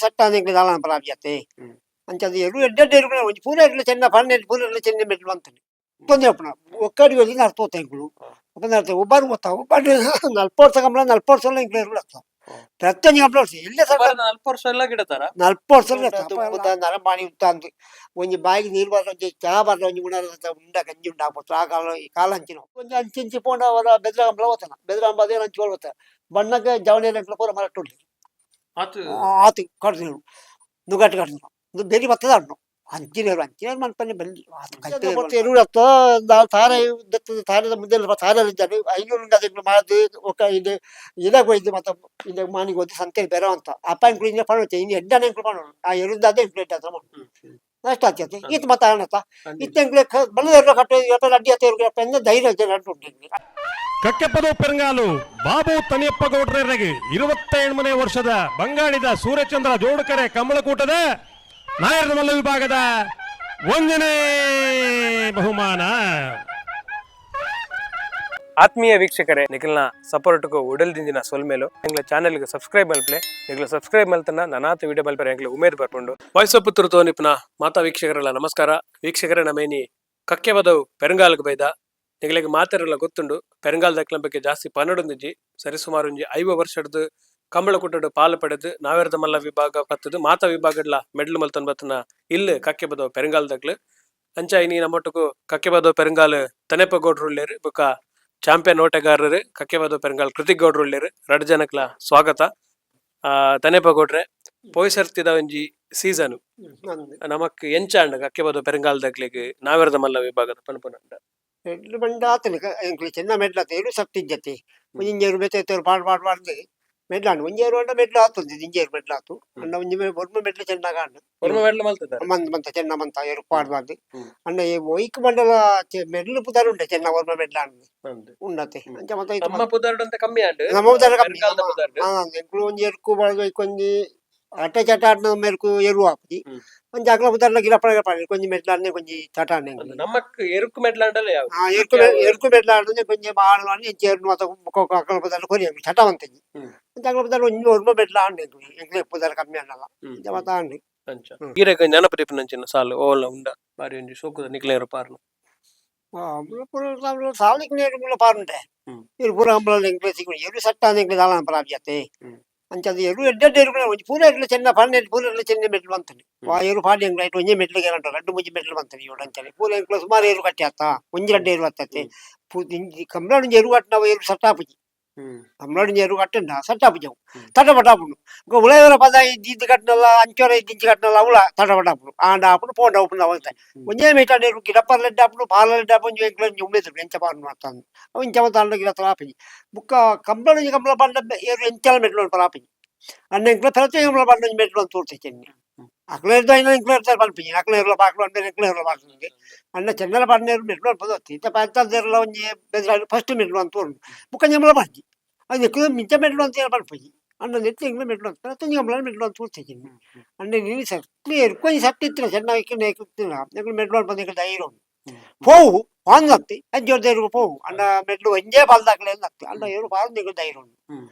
ಸಟ್ಟ ಎಂಕ್ಲೆ ದಾಲ ಪರಾಬ್ಜತೆ. ಅಂಚ ಅದು ಎರು ಎಡ್ಡೆ ಎಡ್ಡೆ ಎರುಗುಲ ಒಂಜಿ ಪೂರ ಎಡ್ಲೆ ಚೆನ್ನ ಪನ್ನೆರಡು ಪೂರ ಎಡ್ಲೆ ಚೆನ್ನ ಮೆಟ್ಲು ಅಂತಾನೆ ತೊಂದರೆ ಅಪ್ಪಣ ಒಕ್ಕಡಿ ಒಲಿ ನಡ್ತೋತ ಎಂಕುಲು. ಅಪ್ಪ ನಡ್ತ ಒಬ್ಬರು ಗೊತ್ತಾ ಒಬ್ಬರು 40 ವರ್ಷ ಕಂಬಳ 40 ವರ್ಷ ಎಂಕ್ಲೆ ಎರುಗುಲ ಪ್ರತಿಯೊಂದು ಕಂಬಳ ವರ್ಷ ಇಲ್ಲೇ ಸರ್. 40 ವರ್ಷ ಎಲ್ಲ ಗಿಡತಾರ? 40 ವರ್ಷ. ನರಮಾಣಿ ಉಂತ ಅಂದು ಒಂಜಿ ಬಾಯಿಗೆ ನೀರು ಬರ್ರ, ಒಂಜಿ ಚಾ ಬರ್ರ, ಒಂಜಿ ಉಣರ ಉಂಡ ಗಂಜಿ ಉಂಡ ಆಗ್ಬೋದು. ಆ ಕಾಲ ಈ ಕಾಲ ಅಂಚಿನ ಒಂಜಿ ಅಂಚಿಂಚಿ ಪೋಂಡ ಅವರ ಬೆದ್ರ ಕಂಬಳ ಹೋತಾನ ಬೆದ್ರ ಕಂಬ ಅದೇ ಅಂಚಿ ಹೋಗ್ತ ಬಣ್ಣಕ್ಕೆ ಜವಳಿ ಎಂಕ್ಲ ಪೂರ ಮರಟ್ಟುಂಡು. ಆತು. ಆತು ಕಡ್ದು ನುಗ್ಗಟ್ಟು ಕಡ್ದು ಇದು ಬೆರಿ ಬರ್ತದ ಅಣ್ಣು ಅಂಚಿನ ಅಂಚಿನ ಮನ್ಪನೆ ಬಲ್ಲಿ ಎರುಡು ತಾರೆ ತಾರದ ಮುಂದೆ ತಾರ ಇದ್ದಾರೆ 500 ಅದಕ್ಕೆ ಮಾದು ఒక ಇದು ಇದಾಗ ಹೋಯ್ದು ಮತ್ತೆ ಇದು ಮಾನಿಗೆ ಹೋದ್ ಸಂತೆ ಬೇರೆ ಅಂತ ಅಪ್ಪ ಇಂಕ್ಲು ಇಂಜ ಪಣೋತೆ ಇನ್ನು ಎಡ್ಡನೆ ಇಂಕ್ಲು ಪಣೋನು ಆ ಎರುದ್ದು ಅದೇ ಇಂಕ್ಲು ಎಡ್ಡ ಹತ್ರ ನಷ್ಟ ಆಗ್ತದೆ ಇತ್ತು ಮತ್ತೆ ಅಣ್ಣತ ಇತ್ತು ಎಂಕ್ಲೆ ಬಲ್ಲ ಎರು ಕಟ್ಟು ಅಡ್ಡಿ ಹತ್ತ ಎರು ಪೆಂದ ಧೈರ್ಯ ಉಂಟು. ಕಕ್ಕೆಪದು ಪೆರಂಗಾಲು ಬಾಬು ತನಿಯಪ್ಪ ಗೌಡ್ರರಿಗೆ 27ನೇ ವರ್ಷದ ಬಂಗಾಳಿದ ಸೂರ್ಯಚಂದ್ರ ಜೋಡುಕರೆ ಕಮಲಕೂಟದ ನಾಯರ ಮಲ್ಲ ವಿಭಾಗದ 1ನೇ ಬಹುಮಾನ. ಆತ್ಮೀಯ ವೀಕ್ಷಕರೇ, ನಿಖಲ್ನ ಸಪೋರ್ಟ್ಗೂ ಉಡಲ್ದಿಂದಿನ ಸೊಲ್ಮೇಲು. ಎಂಗ್ಲ ಚಾನೆಲ್ಗೆ ಸಬ್ಸ್ಕ್ರೈಬ್ ಮಲ್ಪಲೆ. ನಿಗ್ಲ ಸಬ್ಸ್ಕ್ರೈಬ್ ಮಲ್ತನ ನನಾತ ವಿಡಿಯೋ ಮಲ್ಪರೆ ಎಂಗ್ಲ ಉಮೇದ್ ಬರ್ಪುಂಡು. ವಾಯ್ಸ್ ಆಫ್ ಪುತ್ತೂರು ತೋನಿಪ್ನ ಮಾತಾ ವೀಕ್ಷಕರೆಲ್ಲ ನಮಸ್ಕಾರ. ವೀಕ್ಷಕರೇ, ನಮೇನಿ ಕಕ್ಕೆಬದವು ಪೆರಂಗಾಲ್ಗ್ ಬೈದ. ನಿಗಲಿಗೆ ಮಾತೆರೆಲ್ಲ ಗೊತ್ತುಂಡು, ಪೆರಂಗಾಲ್ ದಕ್ಲ ಬಗ್ಗೆ ಜಾಸ್ತಿ ಪನ್ನಡೊಂದಿಜ್ಜಿ. ಸರಿಸುಮಾರು ಒಂಜಿ 50 ವರ್ಷಡ್ದು ಕಂಬಳಕುಟ್ಟಡು ಪಾಲು ಪಡೆದು ನಾವೆರದ ಮಲ್ಲ ವಿಭಾಗ ಪತ್ತದು ಮಾತಾ ವಿಭಾಗಡ್ಲ ಮೆಡ್ಲು ಮಲ್ತನ್ ಬತ್ತನ ಇಲ್ಲು ಕಕ್ಕೆಬದವು ಪೆರಂಗಾಲ್ ದಕ್ಲು. ಅಂಚ ಇನಿ ನಮ್ಮೊಟ್ಟುಗು ಕಕ್ಕೆಬದವು ಪೆರಂಗಾಲ್ ತನೆಪ ಗೌಡ್ರು ಬೊಕ್ಕ ಚಾಂಪಿಯನ್ ಓಟಗಾರರು ಕಕ್ಕೆಬಾದ ಪೆರಂಗಾಲ್ ಕೃತಿಕ್ ಗೌಡ್ರು ಉಳ್ಳೇರು. ರಡ್ ಜನಕ್ಲ ಸ್ವಾಗತ. ತನೆಪ ಗೌಡ್ರೆ, ಪೋಯ್ಸರ್ತಿದ ಒಂಜಿ ಸೀಸನ್ ನಮಕ್ ಎಂಚಾಂಡ್ ಕಕ್ಕೆಬಾದ ಪೆರಂಗಾಲ್ ದಕ್ಲೆಗ್ ನಾವೆರದ ಮಲ್ಲ ವಿಭಾಗದ ಪನ್ಪುನಂಡ? ಮೆಡ್ಲು ಬಂಡ ಆತನ ಎಂಕ್ಲು ಚೆನ್ನ ಮೆಡ್ಲಾತ ಎರು ಸಕ್ತಿ ಇಜ್ಜತೆ. ಒಂಜಿಂಜೇರು ಬೆತ್ತೆ ಪಾಡ್ ಪಾಡ್ ಪಾಡ್ದು ಮೆಡ್ಲಾಂಡು ಒಂಜೇರು ಅಂಡ ಮೆಡ್ಲು ಆತುಂದು ದಿಂಜೇರು ಮೆಡ್ಲಾತು ಅಂಡ ಒಂಜಿ ಒರ್ಮ ಮೆಡ್ಲು ಚೆನ್ನಾಗ ಅಂಡು. ಒರ್ಮ ಮೆಡ್ಲು ಮಲ್ತದಾರ. ಮಂತ್ ಮಂತ ಚೆನ್ನ ಮಂತ ಎರು ಪಾಡ್ಬಾರ್ದು. ಅಂಡ ಈ ಒಯ್ಕ್ ಮಂಡಲ ಮೆಡ್ಲು ಪುದಾರು ಉಂಡೆ ಚೆನ್ನ ಒರ್ಮ ಮೆಡ್ಲಾಂಡು ಉಂಡತೆ ಅಂಚ ಮತ್ತೆ ಇತ್ತು. ನಮ್ಮ ಪುದಾರ್ಡ್ ಅಂತ ಕಮ್ಮಿ ಆಂಡ್. ನಮ್ಮ ಪುದಾರ್ಡ್ ಕಮ್ಮಿ. ಪೆರಂಗಾಲ್ದ ಪುದಾರ್ಡ್. ಎಂಕ್ಲು ಒಂಜಿ ಎರ್ಕು ಬಳದು ಒಂಜಿ ಅಟ ಚಟ ಆಡ್ನ ಮೇರ್ಕು ಎರು ಆಪುಜಿ. ಒಂಜಿ ಅಗ್ಲ ಪುದಾರ್ಲ ಗಿರಪಡ ಗಿರಪಡ ಕೊಂಜಿ ಮೆಡ್ಲಾಂಡೆ ಕೊಂಜಿ ಚಟ ಆಂಡೆ. ಅಂದ್ ನಮಕ್ ಎರುಕು ಮೆಡ್ಲಾಂಡಲ ಯಾವ ಎರ್ಕು ಎರ್ಕು ಮೆಡ್ಲಾಂಡೆ ಕೊಂಜಿ ಮಾಡು ಎಂಚ ಎರ್ನು ಮಾತ ಬೊಕ್ಕ ಅಕಲ ಪುದಾರ್ಲ ಕೊರಿ ಚಟ ಮಂತಂಜಿ. ಅಂಚ ಅಗ್ಲ ಪುದಾರ್ಲ ಒಂಜಿ ಒರ್ಮ ಮೆಡ್ಲಾಂಡೆ ಎಂಕ್ಲೆ ಪುದಾರ್ ಕಮ್ಮಿ ಆಂಡಲ ಅಂಚ ಮಾತ ಆಂಡ್. ಅಂಚ ಈರೆಗ್ ನೆನಪು ನಂಚಿನ ಸಾಲು ಓಲ ಉಂಡ ಬಾರಿ ಒಂಜಿ ಸೋಕುದ ನಿಕ್ಲೇರು ಪಾರ್ನು? ಸಾಲಿಗೆ ನೇರು ಮುಲ್ಲ ಪಾರುಂಟೆ. ಇರು ಪೂರ ಕಂಬಳ ಎಂಕ್ಲೆ ಸಿಕ್ಕು ಎರು ಸಟ್ಟ ಎಂಕ್ಲೆ ದಾಲ ಪರಾಬ್ಜತೆ. ಅಂಚ ಅದು ಎರು ಎಡ್ಡೆ ಎಡ್ಡೆ ಎರುಗುಲ ಒಂಜಿ ಪೂರ ಎಡ್ಲೆ ಚೆನ್ನ 12 ಪೂರ ಎಡ್ಲೆ ಚೆನ್ನ ಮೆಟ್ಲು ಬಂತಾನೆ ಆ ಎರು ಪಾಡಿ ಎಂಕ್ಲೆ ಐಟ್ ಒಂಜಿ ಮೆಟ್ಲಿಗೆ ಅಂಟ ರಡ್ಡು ಮುಂಜಿ ಮೆಟ್ಲು ಬಂತಾನೆ ಇವರು ಅಂಚನೆ ಪೂರ ಎಂಕ್ಲೆ ಸುಮಾರು ಎರು ಕಟ್ಟಿ ಆತ ಒಂಜಿ ರಡ್ಡು ಎರು ಬರ್ತತೆ. ಕಂಬಳ ಒಂಜಿ ಎರು ಕಟ್ಟಿನವು ಎರು ಸಟ್ಟಾಪುಜಿ. ಕಂಬಳ ಒಂಜಿ ಎರು ಕಟ್ಟಂಡ ಸಟ್ಟಾಪುಜಿ ಅವು. ತಟಪಟ ಆಪುಂಡು. ಉಳಯವರ ಪದ ಇದ್ದು ಕಟ್ಟನಲ್ಲ ಅಂಚೊರ ಇದ್ದಿಂಚಿ ಕಟ್ಟನಲ್ಲ ಅವಳ ತಟಪಟ ಆಪುಂಡು ಆಂಡ ಆಪುಂಡು ಪೋಂಡ ಆಪುಂಡು ಅವಂತ ಒಂಜೇ ಮೇಟಾಂಡ ಎರು ಗಿಡಪ್ಪರ್ ಲೆಡ್ಡ ಆಪುಂಡು ಪಾಲ ಲೆಡ್ಡ ಆಪುಂಡು ಒಂಜಿ ಎಂಕ್ಲೆ ಒಂಜಿ ಉಮೇದು ಎಂಚ ಪಾರು ಮಾಡ್ತಾನೆ ಅವು ಇಂಚ ಮಾತ ಗಿಡ ಆಪುಜಿ. ಬುಕ್ಕ ಕಂಬಳ ಒಂಜಿ ಕಂಬಳ ಪಂಡ ಎರು ಎಂಚಲ ಮೆಟ್ಲು ಪರಾಪುಜಿ ಅಣ್ಣ ಎಂಕ್ಲೆ ಪ್ರತಿ ಕಂಬಳ ಪಂಡ ಒಂಜಿ ಮೆಟ್ಲು ಅಂತ ತೋರ್ತೆ ಚೆನ್ನಿ ಅಕ್ಲ ಇರ್ದ ಇನ್ನ ಎಂಕ್ಲೆ ಇರ್ತಾರೆ ಪಲ್ಪಿಜಿ ಅಕ್ಲ ಇರಲ ಪಾಕ್ಲು ಅಂದ್ರೆ ಎಂಕ್ಲೆ ಇರಲ ಪಾಕ್ಲು ಅಣ್ಣ ಚೆನ್ನಲ ಪಂಡ ಮೆಟ್ಲು ಅನ್ಪದ ಇತ್ತ ಪಂತದೆರ್ಲ ಒಂಜಿ ಫಸ್ಟ್ ಮೆಟ್ಲು ಅಂತ ತೋರು ಬುಕ್ಕ ನೆಂಬಲ ಪಂಜಿ ಅದು ಎಕ್ಕು ಮಿಂಚ ಮೆಟ್ಲು ಅಂತ ಪಲ್ಪುಜಿ ಅಣ್ಣ ನೆತ್ತಿ ಎಂಕ್ಲೆ ಮೆಟ್ಲು ಅಂತ ಪ್ರತಿ ಕಂಬಳ ಮೆಟ್ಲು ಅಂತ ತೋರ್ತೆ ಚೆನ್ನಿ ಅಣ್ಣ ನೀನು ಸಕ್ತಿ ಎರ್ಕೊಂಜಿ ಸಕ್ತಿ ಇತ್ತಿನ ಚೆನ್ನಾಗಿ ಎಂಕ್ಲೆ ಮೆಟ್ಲು ಅನ್ಪದ ಎಂಕ್ಲೆ ಧೈರ್ಯ ಉಂಡು. ಪೋವು ವಾಂದತ್ತಿ ಅಂಚೋರ್ ಧೈರ್ಯ ಪೋವು ಅಣ್ಣ ಮೆಟ್ಲು ಒಂಜೇ ಪಾಲ್ದಾಕ್ಲೆ ಅಂದತ್ತಿ ಅಣ್ಣ ಏರು ಪಾಲ್ ಎಂಕ್ಲೆ ಧೈರ್ಯ ಉಂಡು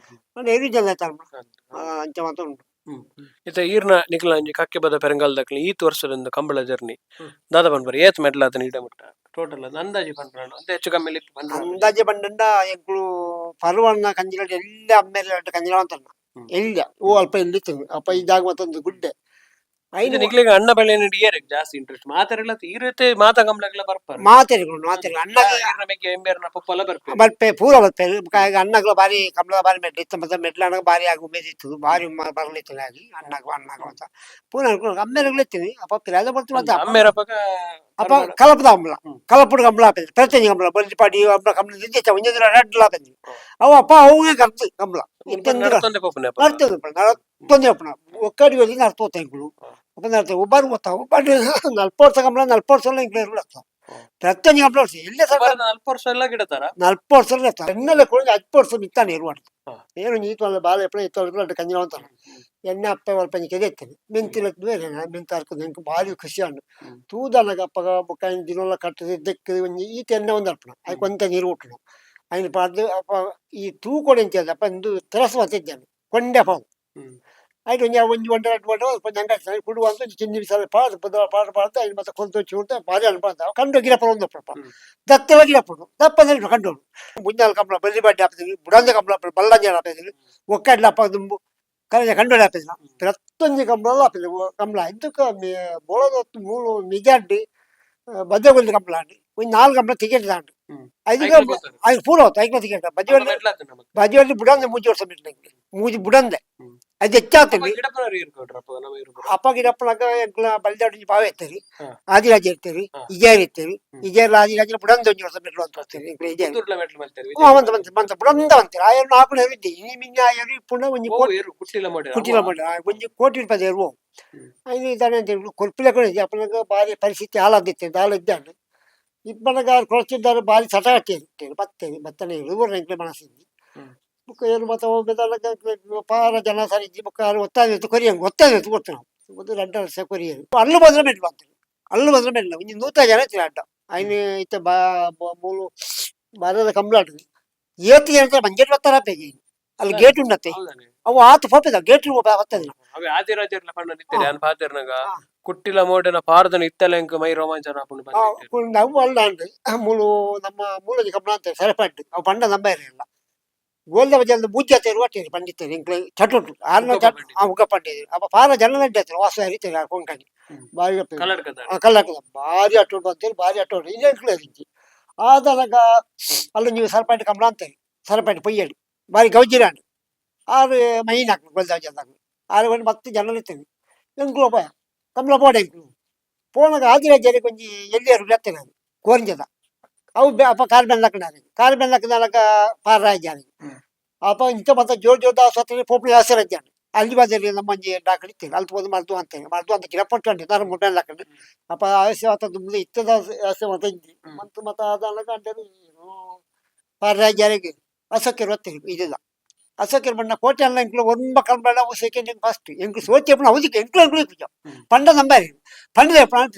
ಅಣ್ಣ ಏರು ಜನ ಅಂಚ ಮಾತ ಉಂಟು. ಇತ್ತೆ ಈರ್ನ ನಿಕ್ಲ ಒಂಜಿ ಕಕ್ಕೆಬದ ಪೆರಂಗಾಲ್ ದಕ್ಲೆ ಈತ್ ವರ್ಷದ ಕಂಬಳ ಜರ್ನಿ ದಾದ ಪನ್ಪರ್? ಏತ್ ಮೆಡ್ಲ್ ಆತನ ಇಡ ಮುಟ್ಟ ಟೋಟಲ್ ಅಂದಾಜಿ ಪನ್ಪುನ ಅಂತ ಹೆಚ್ಚು ಕಮ್ಮಿ ಇತ್ತು ಪನ್ಪುನ? ಅಂದಾಜೆ ಬಂಡಂಡ ಎಂಕುಲು ಪರ್ವಣ್ಣ ಕಂಜಿಲ ಎಲ್ಲ ಅಮ್ಮೇಲೆ ಕಂಜಿಲ ಅಂತಣ್ಣ. ಎಲ್ಲ ಓ ಅಲ್ಪ ಎಲ್ಲಿ ಅಪ್ಪ ಇದಾಗ ಮತ್ತೊಂದು ಗುಡ್ಡೆ ಇದು ಐನು. ನಿಕ್ಲೆಗ್ ಅಣ್ಣ ಬೆಳೆ ಏರೆಗ್ ಜಾಸ್ತಿ ಇಂಟ್ರೆಸ್ಟ್ ಮಾತೆರೆಲ್ಲ ಈ ರೀತಿ ಮಾತಾ ಕಂಬಳಗ್ಲ ಬರ್ಪಾರ? ಮಾತೆರುಗಳು ಮಾತೆರು ಅಣ್ಣಗೆ. ಈರ್ನ ಬಗ್ಗೆ ಎಂಬೇರ್ನ ಪಪ್ಪಲ ಬರ್ಪೆ? ಬರ್ಪೆ ಪೂರ ಬರ್ಪೆ. ಅಣ್ಣಗಳು ಬಾರಿ ಕಮಲ ಬಾರಿ ಮೆಟ್ಲು ಇತ್ತು ಮತ್ತೆ ಮೆಟ್ಲು ಅಣ್ಣಗೆ ಬಾರಿ ಆಗಿ ಉಮೇದಿತ್ತು ಬಾರಿ ಬರ್ಲಿತ್ತು ಆಗಿ ಅಣ್ಣಗ ಅಣ್ಣಗ ಅಂತ ಪೂರ ಅಮ್ಮೇಲೆಗಳು ಇತ್ತೀನಿ ಅಪ್ಪ ಪಿರಾದ ಬರ್ತು ಮತ್ತೆ ಅಪ್ಪ. ಅಮ್ಮೇರಪ್ಪಗ. ಅಪ್ಪ ಕಲಪದ ಅಂಬಲ ಕಲಪುಡು ಕಂಬಳ ಆಪೆಂದು ಪ್ರತಿ ಕಂಬಳ ಬಲ್ಲಿ ಅಂಬಲ ಕಂಬಳ ದಿಂಚ ಒಂಜಿ ರಡ್ಲ ಆಪೆಂದು ಅವು ಅಪ್ಪ ಅವುಗೆ ಕರ್ತು ಕಂಬಳ ಇತ್ತೆಂದು ನಡ್ತೊಂದೆ ಪೋಪುನೆ ಅಪ್ಪ. ನಡ್ತದೆ ನಡ್ತೊಂದೆ ಅಪ್ಪಣ ಒಕ್ಕಡಿ ಒಲಿ ನಡ್ತೋತ ಎಂಕುಲು ಅಪ್ಪ ನಡ್ತ ಒಬ್ಬರು ಗೊತ್ತಾ ಒಬ್ಬರು 40 ವರ್ಷ ಕಂಬಳ 40 ವರ್ಷ ಎಂಕ್ಲೆ ಎರುಗುಲ ಪ್ರತಿಯೊಂದು ಕಂಬಳ ವರ್ಷ ಇಲ್ಲೇ ಸರ್. 40 ವರ್ಷ ಎಲ್ಲ ಗಿಡತಾರ? 40 ವರ್ಷ ಎಣ್ಣೆಲ್ಲ ಕೂಡ 10 ವರ್ಷ ಮಿತ್ತಾನೆ ಎರು ಆಡ್ತು. ಏನು ನೀತು ಬಾಲ ಎಪ್ಪಡ ಇತ್ತು ಅಡ್ಡ ಕಂಜಿನ ಅಂತಾನೆ ಎಣ್ಣೆ ಅಪ್ಪ ಅಲ್ಪ ಕೆದೆತ್ತೇನೆ ಮೆಂತಿನ ಬೇರೆ ಮೆಂತ ಹಾಕೋದು ಎಂಕ್ ಭಾರಿ ಖುಷಿ ಹಣ್ಣು. ತೂದನಗ ಅಪ್ಪಗ ಬೊಕ್ಕ ದಿನೊಲ್ಲ ಕಟ್ಟದ ದೆಕ್ಕ ಒಂಜಿ ಈತ ಎಣ್ಣೆ ಒಂದು ಅರ್ಪಣ ಅದಕ್ಕೆ ಒಂತ ನೀರು ಉಟ್ಟನು ಐನು ಪಾಡ್ದು ಅಪ್ಪ ಈ ತೂ ಕೊಡೆ ಎಂಚ ಅಪ್ಪ ಇಂದು ತೆರಸು ಮತ್ತಿದ್ದೇನೆ ಕೊಂಡೆ ಪಾವು. ಐಟ್ ಒಂಜಿ ಒಂಜಿ ಒಂಟೆ ರಡ್ಡ್ ಒಂಟೆ ಒಂಜಿ ಅಂಗಡಿ ಕುಡು ಅಂತ ಒಂಜಿ ಚಿನ್ನಿ ಬಿಸಾಲ ಪಾಡ್ದು ಪುದ ಪಾಡ್ ಪಾಡ್ದು ಐನ್ ಮಾತ ಕೊಲ್ತು ಚೂರ್ದು ಬಾರಿ ಅನ್ಪಂತ ಕಂಡು ಗಿಡಪುರ ಒಂದು ಪ್ರಪ ದತ್ತೆಲ ಗಿಡಪುಡು ದಪ್ಪ ಕಂಡು ಮುಂಜಾನೆ ಕಂಬಳ ಬಲ್ಲಿ ಬಡ್ಡಿ ಹಾಕ್ತೀವಿ ಬುಡಂದ ಕಂಬಳ ಬಲ್ಲಂಜ ಹಾಕ್ತೀವಿ ಒಕ್ಕಡ್ಲ ಅಪ್ಪ ದುಂಬು ಕರೆಜ ಕಂಡು ಹಾಕಿಲ್ಲ ಪ್ರತ್ತೊಂಜಿ ಕಂಬಳ ಹಾಕಿಲ್ಲ ಕಂಬಳ ಇದಕ್ಕೆ ಬೋಳದ ಮೂಲು ನಿಜಾಡ್ಡಿ ಬದ್ದೆಗೊಂದು ಕಂಬಳ ಅಂడి ಒಂಜಿ ನಾಲ್ಕು ಕಂಬಳ ಟಿಕೆಟ್ ದಾಂಡು. ಐದು ಕಂಬಳ ಐದು ಪೂರ ಹೋತು ಐದು ಟಿಕೆಟ್ ಬಜ್ಜಿ ಬಜ್ಜಿ ಬುಡಂದೆ ಮೂಜಿ ವರ್ಷ ಬಿಟ್ಟು ಮೂಜಿ ಬುಡಂದೆ. ಅದು ಹೆಚ್ಚಾಗ್ತದೆ. ಅಪ್ಪ ಗಿಡಪ್ಪನಾಗ ಎಂಕ್ಲ ಬಲ್ದಾಡಿ ಬಾವೆ ಇರ್ತೀರಿ. ಆದಿರಾಜ ಇರ್ತೀರಿ. ಇಜಾರ್ ಇರ್ತೀರಿ. ಇಜಾರ್ ಆದಿರಾಜ ಬುಡಂದ ಒಂಜಿ ವರ್ಷ ಮೆಟ್ಲು ಅಂತ ಹೋಗ್ತೀರಿ ಎಂಕ್ಲ ಇಜಾರ್. ಬಂತ ಬಂತ ಬಂತ ಬುಡಂದ ಬಂತೀರಿ. ಆಯರು ನಾಲ್ಕು ನೇರು ಇದ್ದೆ ಇನಿ ಮಿನ್ನ ಆಯರು ಇಪ್ಪುಂಡ ಒಂಜಿ ಕೋಟಿ ಕುಟಿಲ ಮಾಡಿ ಒಂಜಿ ಕೋಟಿ ರೂಪಾಯಿ ಇರುವ ಐದು ಇದ್ದಾನೆ ಅಂತ ಹೇಳಿ ಕೊಲ್ಪಿಲೆ ಕೂಡ ಅಪ್ಪನಾಗ ಭಾರಿ ಪರಿಸ್ಥಿತಿ ಹಾಳಾದಿತ್ತು ದಾಳ ಇದ್ದಾನೆ ಇಪ್ಪನಾಗ ಕೊಡ್ತಿದ್ದಾರೆ ಭಾರಿ ಚಟ ಹಟ್ಟಿರ್ತೇನೆ ಬತ್ತೇನೆ ಬತ್ತನೆ ಇರುವರು ಎಂಕ್ಲೆ ಮನಸ್ಸಿದ್ದಿ. ಬುಕ್ಕ ಏನು ಮತ್ತೆ ಹೋಗ್ಬೇಕಾದ್ರೆ ಪಾರ ಜನ ಸರಿ ಇಜ್ಜಿ ಬುಕ್ಕ ಒತ್ತಾಯ ಇತ್ತು ಕೊರಿಯಂಗೆ ಒತ್ತಾಯ ಇತ್ತು ಕೊಡ್ತು ನಾವು ಒಂದು ರಡ್ಡ ವರ್ಷ ಕೊರಿಯರು ಅಲ್ಲು ಬಂದ್ರೆ ಮೆಟ್ಲು ಅಂತೀವಿ ಅಲ್ಲು ಬಂದ್ರೆ ಮೆಟ್ಲು ಒಂಜಿ ನೂತ ಜನ ಇತ್ತು ಅಡ್ಡ ಐನು ಇತ್ತ ಬಾ ಮೂಲು ಬಾರದ ಕಂಬಳ ಏತಿ ಅಂತ ಮಂಜೆಟ್ ಬತ್ತಾರ ಪೇಜಿ ಅಲ್ಲಿ ಗೇಟ್ ಉಂಡತ್ತೆ ಅವು ಆತು ಪೋಪೆದ ಗೇಟ್ ಬರ್ತದೆ. ಅವೆ ಆದಿರಾಜರ್ಲ ಪಂಡ ನಿತ್ತಾರೆ ಅನ್ ಪಾತೆರ್ನಗ ಕುಟ್ಟಿಲ ಮೋಡೆನ ಪಾರ್ದನ ಇತ್ತಲ ಎಂಕ್ ಮೈ ರೋಮಾಂಚನ ಆಪುಂಡು ಬಂದಿತ್ತೆ. ಅವು ಅಲ್ಲ ಅಂಡ್ ಮೂಲು ನಮ್ಮ ಮೂಲದ ಕಂಬಳ ಅಂತ ಸರಪಡ್ಡು ಅವು ಪಂಡ ನಂಬ ಇರಲಿಲ್ಲ ಗೋಲ್ದ ಬಜಾರ್ದ ಬೂಜ್ಯ ತೇರು ಅಟ್ಟೇರಿ ಪಂಡಿತೇರಿ ಎಂಕ್ಲೆ ಚಟುಂಟು ಆರ್ನ ಉಗ್ಗಪ್ಪ ಚಟ್ ಪಂಡಿತರು. ಆ ಉಗ್ಗ ಪಂಡಿತರು ಅಪ್ಪ ಪಾರ ಜನ ನಡ್ಡಾಯ್ತಾರೆ ವಾಸ ಹರಿತಾರೆ ಆ ಕೊಂಕಣಿ. ಭಾರಿ ಕಲ್ಲಡ್ಕದ. ಕಲ್ಲಕದ ಭಾರಿ ಅಟ್ಟುಂಟು ಅಂತೇಳಿ ಭಾರಿ ಅಟ್ಟುಂಟು ಇಲ್ಲಿ ಎಂಕ್ಲೆ ಇಜ್ಜಿ ಆದನಗ ಅಲ್ಲಿ ನೀವು ಸರಪಂಡಿ ಕಂಬಳ ಅಂತಾರೆ ಸರಪಂಡಿ ಪೊಯ್ಯಡಿ ಭಾರಿ ಗೌಜಿರಾಂಡು ಆರು ಮೈನ್ ಹಾಕ್ಲು ಗೋಲ್ದ ಬಜಾರ್ದಾಗ ಆರು ಒಂದು ಮತ್ತೆ ಜನ ಇರ್ತೀವಿ ಎಂಕ್ಲು ಪೋಯ ಕಂಬಳ ಪೋಡ ಎಂಕ್ಲು ಪೋಣಗ ಆದಿರಾಜ್ಯರಿಗೆ ಒಂಜಿ ಎಲ್ಲಿಯರು ಲೆತ್ತೇನೆ ಅದು ಕೋರಿಂಜದ ಅವು ಅಪ್ಪ ಕಾರ್ ಬೆನ್ ಲಕ್ಕಣಾರೆ ಕಾರ್ ಬೆನ್ ಲಕ್ಕದಾಲಕ ಪಾರರಾಜ್ಯಾರೆ. ಅಪ್ಪ ಇಂಥ ಮತ್ತೆ ಜೋರ್ ಜೋರ್ ದಾಸ ಪೋಪುಲಿ ಆಸರಾಜ್ಯಾನೆ ಅಲ್ಲಿ ಬಾಜಲ್ಲಿ ನಮ್ಮ ಒಂಜಿ ಡಾಕ್ಟರ್ ಇತ್ತೇನೆ ಅಲ್ಲಿ ಹೋದ ಮರ್ದು ಅಂತೇನೆ ಮರ್ದು ಅಂತ ಗಿಡಪಟ್ಟು ಅಂಟೆ ನಾನು ಮುಟ್ಟೆ ಲಕ್ಕಂಡು ಅಪ್ಪ ಆಯಸ್ಸೆ ಆತ ದುಮ್ದು ಇತ್ತದ ಆಸೆ ಮತ್ತೆ ಇಂಜಿ ಮತ್ತು ಮತ್ತೆ ಅದಲ್ಲ ಕಂಡರು ಪಾರರಾಜ್ಯಾರಿಗೆ ಅಸಕ್ಯರು ಒತ್ತೇನೆ ಇದಿಲ್ಲ ಅಸಕ್ಯರು ಬಣ್ಣ ಕೋಟೆ ಅಲ್ಲ ಎಂಕ್ಲು ಒಂಬ ಕಂಬಳ ಸೆಕೆಂಡ್ ಫಸ್ಟ್ ಎಂಕ್ಲು ಸೋಚೆ ಅವಧಿಗೆ ಎಂಕ್ಲು ಎಂಕ್ಲು ಇಪ್ಪು. ಪಂಡ ನಂಬಾರಿ ಪಂಡದ ಪ್ರಾಂತ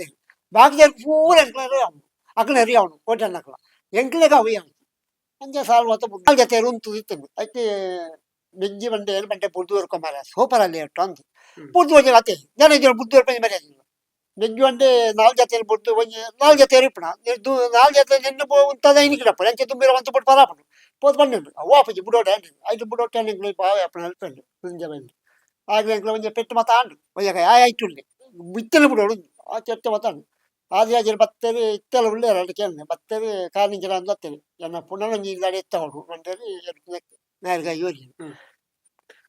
ಬಾಕಿ ಪೂರ ಎಂಕ್ಲು ಅಕ್ಲ ಎರಿ ಅವನು ಕೋಟೆ ಅಕ್ಕಲ ಎಂಕ್ಲೆಗ ಅವಿ ಅವನು ಅಂಚೆ ಸಾಲು ಮತ್ತ ನಾಲ್ಕು ಜೊತೆ ಉಂತು ಇತ್ತು ಐತೆ ಮೆಜ್ಜಿ ಬಂಡೆ ಏನು ಬಂಡೆ ಬುಡ್ದು ಮಾರ ಸೂಪರ್ ಅಲ್ಲಿ ಅಟ್ಟು ಅಂದು. ಬುಡ್ದು ಒಂಜಿ ಅತ್ತೆ ಜನ ಇದ್ದರು ಬುಡ್ದು ಮರ್ಯಾದೆ ಮೆಜ್ಜು ಅಂಡೆ ನಾಲ್ಕು ಜೊತೆ ಬುಡ್ದು ಒಂಜಿ ನಾಲ್ಕು ಜೊತೆ ಇಪ್ಪಣ ನಾಲ್ಕು ಜೊತೆ ನಿನ್ನ ಉಂತದ ಇನಿಕಿಡಪ್ಪ ಅಂಚೆ ತುಂಬಿರೋ ಅಂತ ಬಿಟ್ಟು ಪರಾಪಣ ಪೋತ್ ಬಂಡು ಅವ್ವ ಅಪ್ಪಜಿ ಬುಡೋಟೆ ಅಂಡಿ ಐದು ಬುಡೋಟೆ ಎಂಕ್ಲು ಬಾವೆ ಅಪ್ಪಣ ಅಲ್ಪಂಡು ಮುಂಜೆ ಬಂದು ಆಗಲೇ ಎಂಕ್ಲು ಒಂಜಿ ಪೆಟ್ಟು ಮತ ಆಂಡು ಒಂಜಿ ಆಯ್ತು ಬಿತ್ತಲು ಬಿಡೋಡು ಆ ಚರ್ಚೆ ಮತ ಆದಿರಾಜರು ಬತ್ತೇರಿ ಇತ್ತೆಲ್ಲ ಉಳ್ಳೇರು ಅಲ್ಲಿ ಕೇಳಿದೆ ಬತ್ತೇರಿ ಕಾಲಿಂಜಲ ಅಂದ್ ಬತ್ತೇರಿ ಎನ್ನ ಪುನರೊಂಜಿ ಇಲ್ಲಾಡಿ ಎತ್ತವಳು ಮಂಡೇರಿ ನೇರ್ಗ ಯೋರಿ.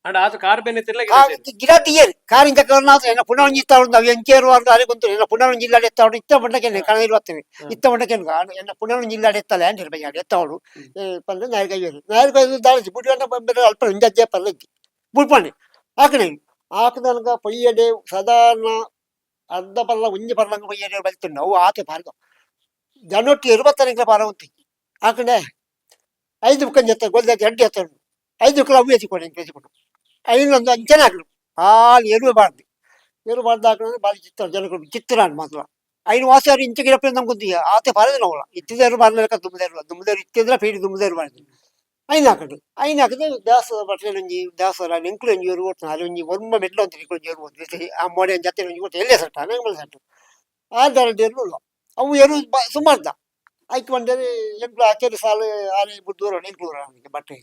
ಅಂಡ ಆತ ಕಾರ್ ಬೆನ್ನ ತಿರ್ಲ. ಗಿಡ ತೀಯರು ಕಾರಿಂಜ ಕರ್ನಾಥ ಎನ್ನ ಪುನರೊಂಜಿ ಇತ್ತವಳು ನಾವು ಎಂಚೇರು ಅಂತ ಅರೆ ಗೊಂತು ಎನ್ನ ಪುನರೊಂಜಿ ಇಲ್ಲಾಡಿ ಎತ್ತವಳು ಇತ್ತ ಬಂಡಕ್ಕೆ ಕಣದಿರು ಬತ್ತೇವೆ ಇತ್ತ ಬಂಡಕ್ಕೆ ಎನ್ನ ಪುನರೊಂಜಿ ಇಲ್ಲಾಡಿ ಎತ್ತಲ್ಲ ಅಂಡಿರ್ ಬಯ್ಯಾಡಿ ಎತ್ತವಳು ಪಂದ್ರೆ ನೇರ್ಗ ಯೋರಿ ನೇರ್ಗ ದಾಳಿ ಬುಡಿ ಬಂದ್ರೆ ಅಲ್ಪ ಇಂಜಜ್ಜೆ ಪಲ್ಲಜ್ಜಿ ಬುಡ್ಪಣೆ ಆಕಣೆ ಆಕದನಗ ಪೊಯ್ಯಡೆ ಸಾಧಾರಣ ಅರ್ಧ ಪಲ್ಲ ಒಂಜಿ ಪಲ್ಲಂಗ ಪೊಯ್ಯಡೆ ಬಲ್ತುಂಡು ಅವು ಆತೆ ಪಾರ್ದ ಜನೊಟ್ಟು ಇರುವತ್ತನೆಂಗ್ಲ ಪಾರ ಉಂತಿ ಆಕಣೆ ಐದು ಬುಕ್ಕನ್ ಜೊತೆ ಗೊಲ್ದ ಎರಡು ಎತ್ತ ಐದು ಬುಕ್ಕಲ ಅವು ಎತ್ತಿಕೊಂಡು ಎಂಕ್ ಎತ್ತಿಕೊಂಡು ಐನೊಂದು ಅಂಚನೆ ಹಾಕಲು ಹಾಲು ಎರುವೆ ಬಾರ್ದು ಎರು ಬಾರ್ದು ಹಾಕಿದ್ರೆ ಬಾರಿ ಚಿತ್ರ ಜನಗಳು ಚಿತ್ರ ಮಾತ್ರ ಐನು ವಾಸ ಇಂಚ ಗಿಡಪ್ಪ ನಮ್ಗೆ ಗೊತ್ತಿಲ್ಲ ಆತೆ ಪಾರದೆ ನೋವಲ್ಲ ಇತ್ತಿದೇರು ಬಾರ್ಲೆಕ್ಕ ದುಮ್ಮದೇರು ದುಮ್ಮದೇರು ಇತ್ತಿದ್ರೆ ಪೀಡಿ ದುಮ್ಮದೇರು ಬಾರ್ದು ಐನು ಹಾಕಡು ಐನು ಹಾಕಿದ್ರೆ ದಾಸ ಬಟ್ಟೆ ಒಂಜಿ ದಾಸರ ಎಂಕ್ಲು ಒಂಜಿ ಎರು ಓಡ್ತಾನೆ ಅಲ್ಲಿ ಒಂಜಿ ಒಮ್ಮ ಮೆಟ್ಲು ಅಂತ ಎಂಕ್ಲು ಒಂಜಿ ಎರು ಓಡ್ತು ಆ ಮೋಡೆ ಒಂಜಿ ಜೊತೆ ಒಂಜಿ ಓಡ್ತು ಎಲ್ಲೇ ಸಟ್ಟ ನಂಗೆ ಸಟ್ಟ ಆ ದರ ಎರು ಇಲ್ಲ ಅವು ಎರು ಸುಮಾರ್ದ ಐಕ್ ಬಂದರೆ ಎಂಕ್ಲು ಆಚೆರಿ ಸಾಲು ಆನೆ ಬುದ್ದೂರ ಎಂಕ್ಲು ಬಟ್ಟೆ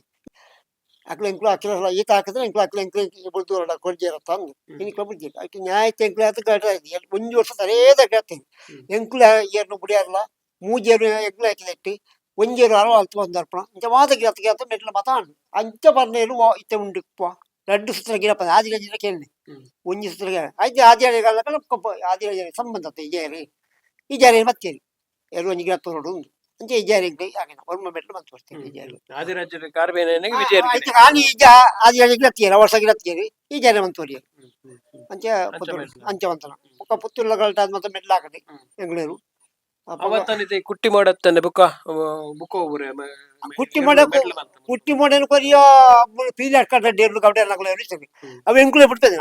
ಅಕ್ಲು ಎಂಕ್ಲು ಅಕ್ಲ ಸಾಲ ಈತ ಹಾಕಿದ್ರೆ ಎಂಕ್ಲು ಅಕ್ಲು ಎಂಕ್ಲು ಬುದ್ದೂರ ಕೊಡ್ಜೇರ ತಂದು ಇನ್ಕ್ಲು ಬುದ್ಧಿ ಐಕ್ ನ್ಯಾಯ ಎಂಕ್ಲು ಆತ ಕೇಳ್ತಾ ಇದ್ದೆ ಒಂಜಿ ವರ್ಷ ತರೇದ ಕೇಳ್ತೇನೆ. ಎಂಕ್ಲು ಏರ್ನು ಬುಡಿಯಾರಲ್ಲ ಮೂಜೇರು ಎಂಕ್ಲು ಹಾಕಿದೆಟ್ಟಿ ಒಂಜೇರು ಅರವ ಅಲ್ತು ಬಂದರ್ಪಣ ಇಂಚ ಮಾತ ಗಿರತ್ತ ಗಿರತ್ತ ಮೆಟ್ಲ ಮತ ಅಂಚ ಪರ್ನೇರು ಇತ್ತೆ ಉಂಡು ರಡ್ಡು ಸುತ್ರ ಗಿರಪ್ಪ ಆದಿರಾಜಿನ ಕೇಳಿ. ಒಂಜಿ ಸುತ್ರ ಆಯ್ತು ಆದಿರಾಜ ಆದಿರಾಜ ಸಂಬಂಧ ಇಜೇರಿ ಇಜಾರಿ ಮತ್ತೇರಿ ಎರು ಒಂಜಿ ಗಿರತ್ತ ಹೊರಡು ಉಂಡು ಅಂಚೆ ಇಜಾರಿ ಆಗಿನ ಒರ್ಮ ಮೆಟ್ಲು ಮಂತ್ ಬರ್ತೇನೆ ಇಜಾರಿ. ಆದಿರಾಜರ ಕಾರ್ ಬೆನ್ನ ವಿಜಯ. ಆಯ್ತು ಆನಿ ಈಜ ಆದಿರಾಜ ಗಿರತ್ತಿಯರ ವರ್ಷ ಗಿರತ್ತಿಯರಿ ಈಜಾರಿ ಮಂತೋರಿ ಅಂಚೆ ಪುತ್ತೂರು ಮೆಟ್ಲು. ಅಂಚೆ వంತನ ఒక ಪುತ್ತೂರ್ಲ ಗಲ್ಟ ಮತ್ತೆ ಮೆಟ್ಲು ಹಾಕದೆ ಬೆಂಗಳೂರು ಅವತ್ತನಿದೆ ಕುಟ್ಟಿ ಮಾಡತ್ತನೆ ಬುಕ್ಕ ಬುಕ್ಕ ಒಬ್ಬರೇ ಕುಟ್ಟಿ ಮಾಡಕ್ಕೆ ಕುಟ್ಟಿ ಮೊಡೆನು ಕೊರಿಯ ಪೀಲಾಟ್ ಕಟ್ಟ ಡೇರ್ಲು ಕವಡೆ ನಕಲು ಎರು ಅವು ಎಂಕುಲೆ ಬಿಡ್ತದೆ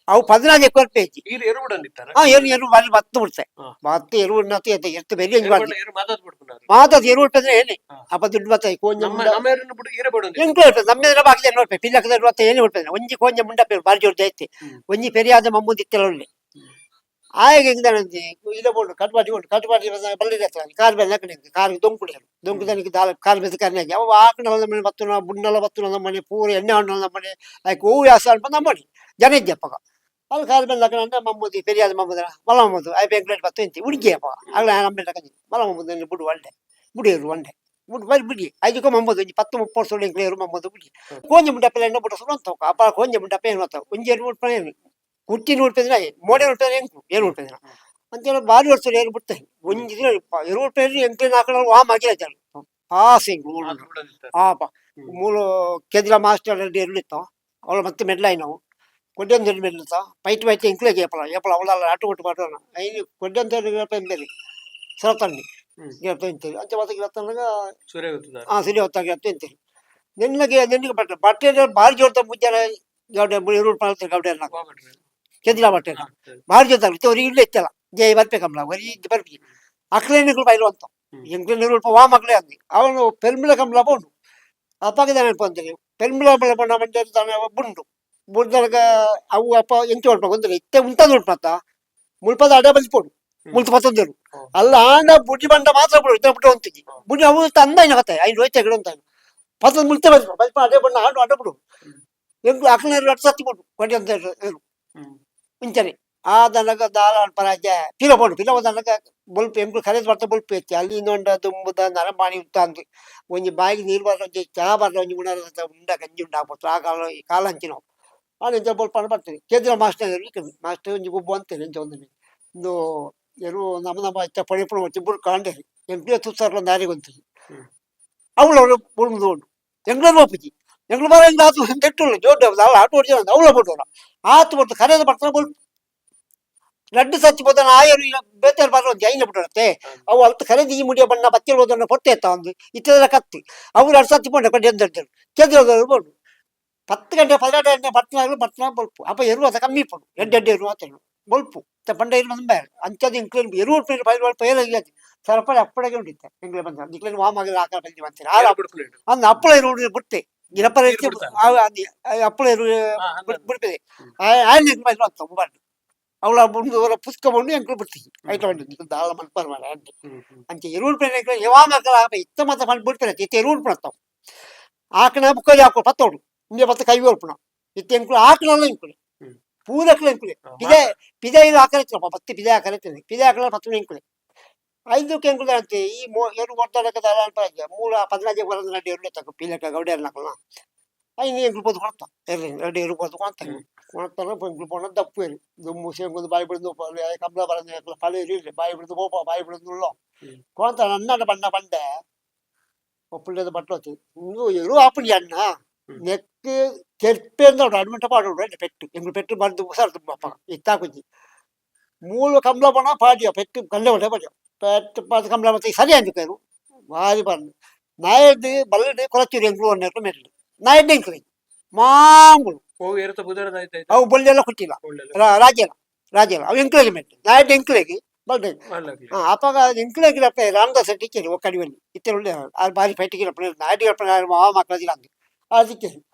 ಅವು 14 ಕೊರ್ಪೇಜಿ. ಈರ್ ಎರು ಬಿಡಂದಿತ್ತಾರ? ಆ ಎರು ಎರು ಬಾರಿ ಬತ್ತು ಬಿಡ್ತೆ. ಬತ್ತು ಎರು ನತ್ತು ಎತ್ತ ಎತ್ತು ಬೆರಿ ಎಂಜ್ ಮಾಡಿ. ಎರು ಮಾತಾಡ್ ಬಿಡ್ಪುನಾರು. ಮಾತಾದ್ ಎರು ಬಿಟ್ಟದ್ರೆ ಏನೇ ಅಪ್ಪ ದುಡ್ಡು ಬತ್ತ ಕೋಂಜ ನಮ್ಮ ನಮ್ಮ ಎರುನು ಬಿಡು ಈರೆ ಬಿಡಂದಿ. ಎಂಕುಲೆ ಬಿಡ್ತದೆ ನಮ್ಮ ಬಾಕಿ ಜನ ನೋಡ್ಪೆ ಪಿಲ್ಲಕದ ಬತ್ತ ಏನೇ ಬಿಡ್ತದೆ ಒಂಜಿ ಕೋಂಜ ಮುಂಡ ಪೇರು ಬಾರಿ ಜೋರ್ ಐತೆ ಒಂಜಿ ಪೆರಿಯಾದ ಮಮ್ಮುಂದು ಇತ್ತೆಲ್ಲ ಆಯಗ ಹಿಂಗ್ದಾನಂತಿ ಇಲ್ಲ ಬೋಡು ಕಟ್ಪಾಟಿ ಉಂಟು ಕಟ್ಪಾಟಿ ಬಲ್ಲಿದೆ ಕಾರ್ ಮೇಲೆ ಹಾಕಿ ಕಾರ್ ದೊಂಕುಡಿ ದೊಂಕು ದನಿಗೆ ದಾಲ ಕಾರ್ ಮೇಲೆ ಕಾರ್ನೆ ಹಾಕಿ ಅವ ಆಕಣಲ ನಮ್ಮನೆ ಬತ್ತುನ ಬುಣ್ಣಲ ಬತ್ತುನ ನಮ್ಮನೆ ಪೂರ ಎಣ್ಣೆ ಹಣ್ಣು ನಮ್ಮನೆ ಆಯ್ಕೆ ಹೂವು ಯಾಸ ಅಲ್ಪ ನಮ್ಮನೆ ಜನ ಇದ್ದಪ್ಪಗ ಅಲ್ಲಿ ಕಾರ್ ಮೇಲೆ ಹಾಕಣ ಮಮ್ಮದಿ ಪೆರಿಯಾದ ಮಮ್ಮದ ಮಲ ಮಮ್ಮದು I ಬೆಂಗ್ಳೂರು ಬತ್ತು ಇಂತಿ ಹುಡುಗಿ ಅಪ್ಪ ಆಗಲ ನಮ್ಮ ಹಾಕಿ ಮಲ ಮಮ್ಮದು ಬುಡು ಒಳ್ಳೆ ಬುಡಿಯರು ಒಂಡೆ ಬುಡು ಬರಿ ಬಿಡಿ ಐದಕ್ಕೂ ಮಮ್ಮದು ಒಂಜಿ 10 30 ವರ್ಷ ಎಂಕ್ಲೇರು ಮಮ್ಮದು ಬಿಡಿ ಕೋಂಜ ಮುಂಡಪ್ಪ ಎಣ್ಣೆ ಬುಡ ಸುರು ಅಂತ ಅಪ್ಪ ಕೋಂಜ ಮುಂಡಪ್ಪ ಏನು ಅಂತ ಒಂಜಿ ಎರಡು ಮುಟ್ಪ ಏನು ಕುಟ್ಟಿ ನೋಡ್ಪೇದ್ರೆ ಮೋಡೆ ನೋಡ್ಪೇದ್ರೆ ಎಂಕು ಏನು ನೋಡ್ಪೇದ್ರೆ ಅಂತೇಳಿ ಭಾರಿ ವರ್ಷ ಏನು ಬಿಡ್ತೇನೆ ಒಂಜಿ ದಿನ ಎರು ಬಿಡ್ತೇನೆ ಎಂಕ್ಲೆ ನಾಲ್ಕು ವಾಮ್ ಆಗಿಲ್ಲ ಪಾಸಿಂಗ್ ಆಪ ಮೂಲು ಕೆದಿಲ ಮಾಸ್ಟರ್ ಎರ್ಲಿತ್ತು ಅವಳು ಮತ್ತೆ ಮೆಡ್ಲಾಯಿ ನಾವು ಕೊಡ್ಡೊಂದು ಮೆಡ್ಲಿತ್ತ ಪೈಟ್ ಪೈಟ್ ಎಂಕ್ಲೆ ಏಪಲ ಏಪಲ ಅವಳ ಆಟೋ ಕೊಟ್ಟು ಮಾಡೋಣ ಐದು ಕೊಡ್ಡೊಂದು ಎಂಬೇರಿ ಸರತಣ್ಣಿ ಗಿಡಪ್ಪ ಇಂತೇಳಿ ಅಂಚೆ ಮತ್ತೆ ಗಿಡತ್ತನಾಗ ಸೂರ್ಯ ಗೊತ್ತದ. ಆ ಸಿರಿ ಹೊತ್ತಾಗ ಗಿಡಪ್ಪ ಇಂತೇಳಿ ನಿನ್ನಗೆ ನಿನ್ಗೆ ಬಟ್ಟೆ ಬಟ್ಟೆ ಭಾರಿ ಜೋಡ್ತ ಮುಂಜಾನೆ ಗೌಡೆ ಎರು ಪಾಳ್ತಾರೆ ಗೌಡೆ ಕೆದಿಲ ಬಟ್ಟೆ ಭಾರಿ ಜೋತಾಗ ಅವ್ರಿಗೆ ಇಲ್ಲೇ ಇತ್ತಲ್ಲ ಜಯ ಬರ್ಬೇಕಂಬ ಒರಿ ಬರ್ಬಿ ಅಕ್ಲೇನಿಗಳು ಬೈಲು ಅಂತ ಎಂಕ್ಲೇನಿಗಳು ವಾ ಮಕ್ಕಳೇ ಅಂದಿ ಅವನು ಪೆರ್ಮಿಳ ಕಂಬಳ ಪೋಂಡು ಅಪ್ಪಗೆ ಅಂತೀನಿ ಪೆರ್ಮಿಳ ಕಂಬಳ ಮಂಡೆ ತಾನೆ ಬುಂಡು ಬುಡ್ದಾಗ ಅವು ಅಪ್ಪ ಎಂಚು ಉಂಟು ಒಂದ್ರೆ ಇತ್ತೆ ಉಂಟದ ಉಂಟು ಮುಲ್ಪದ ಅಡ ಬಂದು ಪೋಡು ಮುಲ್ತು ಪತ್ತೊಂದೇರು ಅಲ್ಲ ಆಂಡ ಬುಡ್ಡಿ ಬಂಡ ಮಾತ್ರ ಬಿಡು ಇದ್ದ ಬಿಟ್ಟು ಅಂತಿದ್ದಿ ಬುಡ್ಡಿ ಅವು ತಂದ ಕತೆ ಐದು ರೋಯ್ತೆ ಗಿಡ ಅಂತ ಪತ್ತೊಂದು ಮುಲ್ತೆ ಬಂದು ಬಲ್ಪ ಅದೇ ಬಣ್ಣ ಆಡು ಅಡ ಬಿಡು ಎಂಕು ಅಕ್ಲೇರು ಅಡ್ ಸತ್ತಿ ಬಿಡು ಕೊಡಿ ಅಂತ ಹೇಳು ಇಂಚನೆ ಆ ದನಗ ದಾಲ ಪರಾಜ ಪಿಲ ಪೋಡು ಪಿಲ ದನಗ ಬೊಲ್ಪು ಎಂಕುಲು ಕರೆದು ಬರ್ತಾ ಬೊಲ್ಪು ಎತ್ತಿ ಅಲ್ಲಿ ಇನ್ನೊಂಡ ದುಂಬುದ ನರಮಾಣಿ ಉಂತ ಅಂದು ಒಂಜಿ ಬಾಯಿಗೆ ನೀರು ಬರ್ಲ ಒಂಜಿ ಚಹಾ ಬರ್ಲ ಒಂಜಿ ಉಣ ಉಂಡ ಗಂಜಿ ಉಂಡ ಆಗ್ಬೋದು ಆ ಕಾಲ ಈ ಕಾಲ ಹಂಚಿನವು ಆ ಎಂಚ ಬೊಲ್ಪು ಬರ್ತದೆ ಕೇಂದ್ರ ಮಾಸ್ಟರ್ ಮಾಸ್ಟರ್ ಒಂಜಿ ಗುಬ್ಬು ಅಂತೇನೆ ಎಂಚ ಒಂದು ಇಂದು ಎರು ನಮ್ಮ ನಮ್ಮ ಇತ್ತ ಪಣಿಪುಣ ತಿಬ್ಬರು ಕಾಂಡೆ ಎಂಕ್ಲೇ ತುತ್ತಾರ್ಲ ದಾರಿಗೆ ಅಂತೀವಿ ಅವಳು ಬುಳ್ಮುದು ಉಂಟು ಎಂಗ್ಳೂರು ಒಪ್ಪಿಜಿ ಎಂಗ್ಳು ಬರ ಎಂಗ್ಳು ಆತು ತೆಟ್ಟುಳ್ಳು ಜೋಡ್ ಅವಳು ಆಟೋ ಹೊಡ್ಜ ಅವಳ ಬಿಟ್ಟೋರ ಆತು ಬಿಟ್ಟು ಕರೆದು ಬರ್ತಾನೆ ಬೊಲ್ಪು ಲಡ್ಡು ಸಚ್ಚಿ పోతాను ಆಯರು ಇಲ್ಲ ಬೇತಾರು ಬಾರ ಜೈನ ಬಿಟ್ಟೆ ಅವು ಅಲ್ತ ಕರೆದಿ ಈ ಮುಡಿಯ ಬಣ್ಣ ಬತ್ತಿ ಹೋದನ್ನ ಪೊಟ್ಟೆ ಎತ್ತ ಒಂದು ಇತ್ತೆಲ್ಲ ಕತ್ತಿ ಅವ್ರು ಅರ್ಧ ಸತ್ತಿ ಪೊಂಡೆ ಕೊಂಡು ಎಂದೆಡ್ದರು ಕೆದ್ರೋದವರು ಬೋಡು 10 ಗಂಟೆ 12 ಗಂಟೆ ಬರ್ತನಾಗಲು ಬರ್ತನ ಬೊಲ್ಪು ಅಪ್ಪ ಎರು ಅದ ಕಮ್ಮಿ ಪಡು ಎಡ್ಡೆ ಎಡ್ಡೆ ಎರು ಅಂತ ಬೊಲ್ಪು ಪಂಡ ಇರು ಬಂದ ಅಂಚದ ಇಂಕ್ಲೇನ್ ಎರು ಪೈಲ್ ಬಲ್ಪ ಏನ ಸರಪಳಿ ಅಪ್ಪಡೆಗೆ ಉಂಡಿತ್ತೆ ಎಂಗ್ಲೇ ಬಂದ ನಿಕ್ಲೇನ್ ವಾಮಾಗಿಲ್ಲ ಆಕಾರ ಬಂದಿ ಅಂತಾರೆ ಅಂದ್ ಅಪ್ಪಳ ಎರು ಬಿಟ್ಟೆ ಗಿರಪ್ಪರ ಅಪ್ಪಳ ಎರು ಬಿಡ್ತದೆ ಆಯ್ನ ಅಂತ ಬಾರ್ದು ಅವಳ ಬಂದು ಅವರ ಪುಸ್ತಕ ಬಂದು ಎಂಕ್ಲು ಬಿಡ್ತೀವಿ ಐಟ ಬಂದು ದಾಳ ಮನ್ಪರ್ ಮಾಡ ಅಂತೆ ಅಂಚೆ ಎರುವು ಪೇನೆ ಯಾವ ಮಕ್ಕಳ ಇತ್ತ ಮಾತ್ರ ಮನ್ ಬಿಡ್ತಾರೆ ಇತ್ತ ಎರುವು ಪಣತ್ತಾವ ಆಕಣ ಬುಕ್ಕಲ್ಲಿ ಹಾಕೋ ಪತ್ತೋಡು ಇಂಗೆ ಪತ್ತ ಕೈ ಒಲ್ಪಣ ಇತ್ತ ಎಂಕ್ಲು ಆಕಣಲ್ಲ ಎಂಕುಲು ಪೂರಕ್ಲು ಎಂಕುಲೆ ಪಿದೆ ಪಿದೆ ಇದು ಆಕರ ಪತ್ತಿ ಪಿದೆ ಆಕರ ಪಿದೆ ಆಕಳ ಪತ್ತು ಎಂಕುಲೆ ಐದಕ್ಕೆ ಎಂಕುಲೆ ಅಂತೆ ಈ ಮೋ ಎರು ಒಡ್ಡಾಡಕ ದಾಳ ಅನ್ಪ ಮೂಲ 15 ಬರೋದು ನಡಿ ಎರಡು ತಕ್ಕ ಪಿಲಕ ಗೌಡ್ಯಾರ ನಕಲ ಐದು ಎಂಕ್ಲು ಪೊದು ಕೊಡ್ತಾ ಎರಡು ಎರಡು ಎರು ಪೊದು ಕೊಡ್ತಾ ಕೊಡ್ತಾರ ಎಂಕ್ಲು ಪೋಣ ದಪ್ಪು ಎರು ದುಮ್ಮು ಸೇಂಗುದು ಬಾಯಿ ಬಿಡುದು ಕಬ್ಲ ಬರೋದು ಪಳೆ ಇರಲಿ ಬಾಯಿ ಬಿಡುದು ಪೋಪ ಬಾಯಿ ಬಿಡುದು ಉಳ್ಳೋ ಕೊಡ್ತಾರ ಅನ್ನ ಬಣ್ಣ ಬಂಡೆ ಒಪ್ಪುಳ್ಳದ ಬಟ್ಟಲು ಇಂದು ಎರು ಆಪುಣಿ ಅಣ್ಣ ನೆಕ್ ಕೆರ್ಪೆ ಅಂತ ಅಡ್ಮಿಂಟ ಪಾಡು ಪೆಟ್ಟು ಎಂಗ್ಳು ಪೆಟ್ಟು ಬಂದು ಸರ್ ತುಂಬ ಇತ್ತಾ ಕುಂಜಿ ಮೂಲ ಕಮ್ಲ ಬಣ ಪಾಡಿಯ ಪೆಟ್ಟು ಕಲ್ಲೆ ಹೊಡೆ ಪಾಡಿಯ ಪೆಟ್ಟು ಪಾದ ಕಮ್ಲ ಮತ್ತೆ ಸರಿ ಅಂಜುಕರು ಭಾರಿ ಬಂದು ನಾಯಡ್ದು ಬಲ್ಲಡು ಕೊಳಚೂರು ಎಂಗ್ಳು ಒನ್ನೆರ್ಕು ಮೆಟ್ಲು ನಾಯಡ್ಡು ಎಂಕ್ಲು ಮಾಮೂಲು ಹೋಗಿ ಇರುತ್ತೆ ಬುಧವಾರದ ಆಯ್ತು. ಅವು ಬೊಲ್ಲೆಲ್ಲ ಕೊಟ್ಟಿಲ್ಲ ರಾಜ್ಯಲ ರಾಜ್ಯಲ ಅವು ಎಂಕ್ಲೇಗೆ ಮೆಟ್ಲು ನಾಯಡ್ಡು ಎಂಕ್ಲೇಗೆ ಬಲ್ಡೆ ಅಪ್ಪಾಗ ಎಂಕ್ಲೇಗೆ ರಾಮದಾಸ ಟೀಚರ್ ಒಕ್ಕಡಿವಲ್ಲಿ ಇತ್ತೆಲ್ಲ ಆ ಬಾರಿ ಪೆಟ್ಟಿಗೆ ನಾಯಡ್ಡು ಮಾವ ಮಕ್ಕಳದಿಲ್ಲ ಅಂದು ಅದಕ್ಕೆ